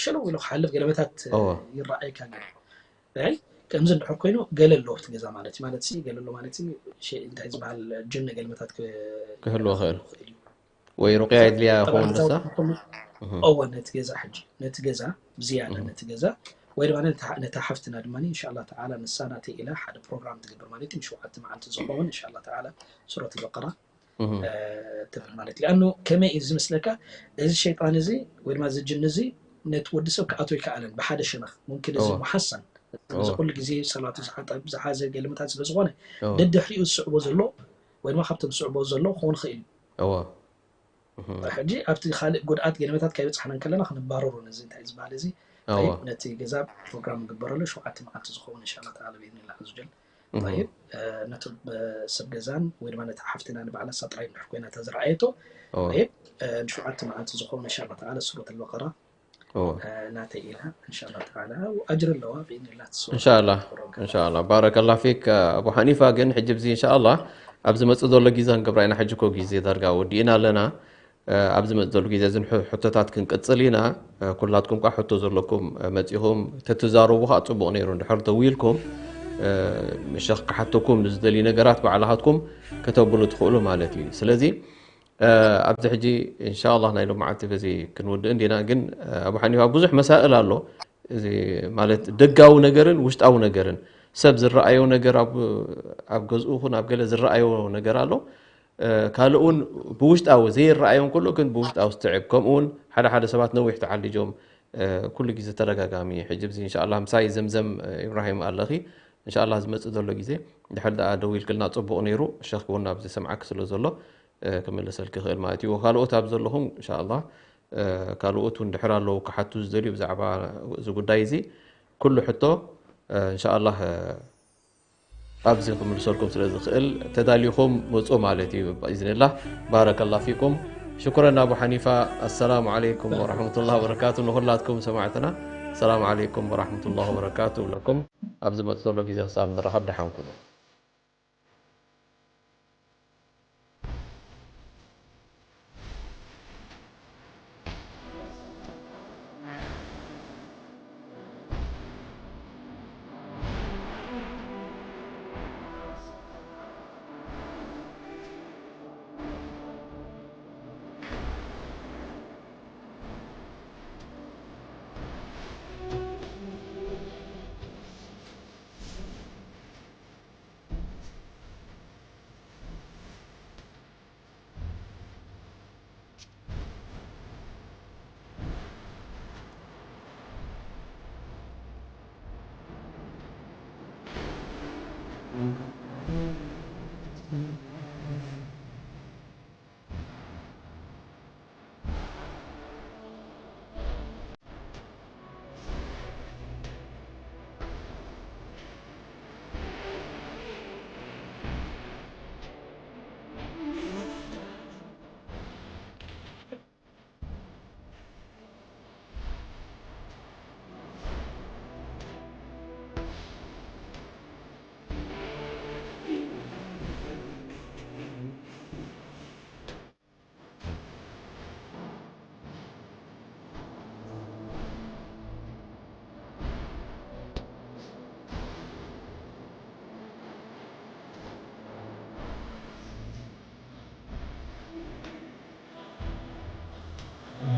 ሽለው ኢሉ ክሓልፍ ገለመታት እዎ ይረኣየካ ገለ ኣይ ከምዚ እንድሕር ኮይኑ ገለ ኣለዎ ኣብቲ ገዛ ማለት እዩ። ማለት ሲ ገለ ኣሎ ማለት ሲ ሸ- እንታይ ዝበሃል ጅን ገለመታት ክ- ክህልዎ ይኽእል። ይኽእል እዩ። ወይ ሩቅያ የድልያ ጠብዓ ይኸውን ገዛ ንሳ እኮ- እዎ ነቲ ገዛ ሕጂ ነቲ ገዛ ብዝያዳ ነቲ ገዛ ወይ ድማ ነታ ነታ ሓፍትና ድማ እንሻላ ተዓላ ንሳ ናተይ ኢላ ሓደ ፕሮግራም ትገብር ማለት እዩ። ንሸውዓተ መዓልቲ ዝኸውን እንሻላ ተዓላ ሱረት በቀራ እህ ትብል ማለት እዩ። ኣኑ ከመይ እዩ ዝመስለካ እዚ ሸይጣን እዚ ወይ ድማ እዚ ጅን እዚ ነቲ ወዲ ሰብ ክኣቶ ይከኣለን ብሓደ ሸነኽ ሙምኪን እዚ እዎ ሙሓሰን እዚ እዎ ኩሉ ግዜ ሰላቱ ዝሓጠብ ዝሓዘ ገለመታት ስለ ዝኾነ እዎ ደድሕሪኡ ዝስዕቦ ዘሎ ወይ ድማ ካብቶም ዝስዕቦ ዘሎ ክኾን ይኽእል እዩ። እዎ ሕጂ ኣብቲ ካልእ ጉድኣት ገለመታት ከይበፅሓና እንከለና ክንባረሩ ነዚ እንታይ ዝበሃል እዚ እዎ طيب ነቲ ገዛ ፕሮግራም ንግበረሉ ሸውዓተ መዓልቲ ዝኸውን እንሻላ ተዓላ ብኢዝኒላ ዓዘ ወጀል እህ طيب ነቲ ሰብ ገዛን ወይ ድማ ነቲ ሓፍትና ንባዕላ ሳጥራይ እንድሕር ኮይና እታ ዝረኣየቶ እዎ طيب ንሸውዓተ መዓልቲ ዝኸውን እንሻላ ተዓላ ሱረት ኣልበቀራ እዎ ናተይ ኢላ እንሻላ ተዓላ ኣጅር ኣለዋ ብኢዝኒላ ትስወር እንሻላ ፕሮግራም እንሻላ ባረከላ ፊክ። ኣቡ ሓኒፋ ግን ሕጂ ብዚ እንሻላ ኣብ ዝመፅእ ዘሎ ግዜ ክንገብራ ኢና። ሕጂ እኮ ግዜ ዳርጋ ወዲእና ኣለና። ኣብ ዝመፅእ ዘሎ ግዜ እዝን ሕ- ሕቶታት ክንቅፅል ኢና። ኩላትኩም ኳ ሕቶ ዘለኩም መፂኹም ተትዛረቡ ከዓ ፅቡቕ ነይሩ። እንድሕር ተዊልኩም ሸኽ ክሓተኩም ንዝደልዩ ነገራት ባዕላኻትኩም ከተብሉ ትኽእሉ ማለት እዩ። ስለዚ ኣብዚ ሕጂ እንሻላ ናይ ሎማዓልቲ በዚ ክንውድእ እንዲና። ግን ኣቡ ሓኒፋ ብዙሕ መሳእል ኣሎ። እዚ ማለት ደጋዊ ነገርን ውሽጣዊ ነገርን ሰብ ዝረኣዮ ነገር ኣብ ኣብ ገዝኡ ኹን ኣብ ገለ ዝረኣዮ ነገር ኣሎ። ካልእ እውን ብውሽጣዊ ዘይረኣዮ እንከሎ ግን ብውሽጣዊ ዝትዕብ ከምኡ እውን ሓደ ሓደ ሰባት ነዊሕ ተዓሊጆም ኩሉ ግዜ ተደጋጋሚ ሕጂ ብዚ እንሻላ ምሳይ ዘምዘም ኢብራሂም ኣለኺ እንሻላ ዝመፅእ ዘሎ ግዜ ድሕር ደኣ ደው ኢልክልና ፅቡቕ ነይሩ። ሸኽ እውን ኣብዚ ሰምዓክ ስለ ዘሎ ክምልሰልኪ ይኽእል ማለት እዩ። ካልኦት ኣብ ዘለኹም እንሻላ ካልኦት እውን ድሕር ኣለዉ ክሓቱ ዝደልዩ ብዛዕባ እዚ ጉዳይ እዚ ኩሉ ሕቶ እንሻላ ኣብዚ ክምልሰልኩም ስለ ዝኽእል ተዳሊኹም ምፁ ማለት እዩ ብኢዝንላህ። ባረከላ ፊኩም ሽኩረን ኣቡ ሓኒፋ። ኣሰላሙ ዓለይኩም ወረሕመቱላህ ወበረካቱ። ንኹላትኩም ሰማዕትና ኣሰላሙ ዓለይኩም ወረሕመቱላህ ወበረካቱ ብለኩም ኣብ ዝመፅ ዘሎ ግዜ ክሳብ ንራኸብ ደሓን ኩኑ። እ፣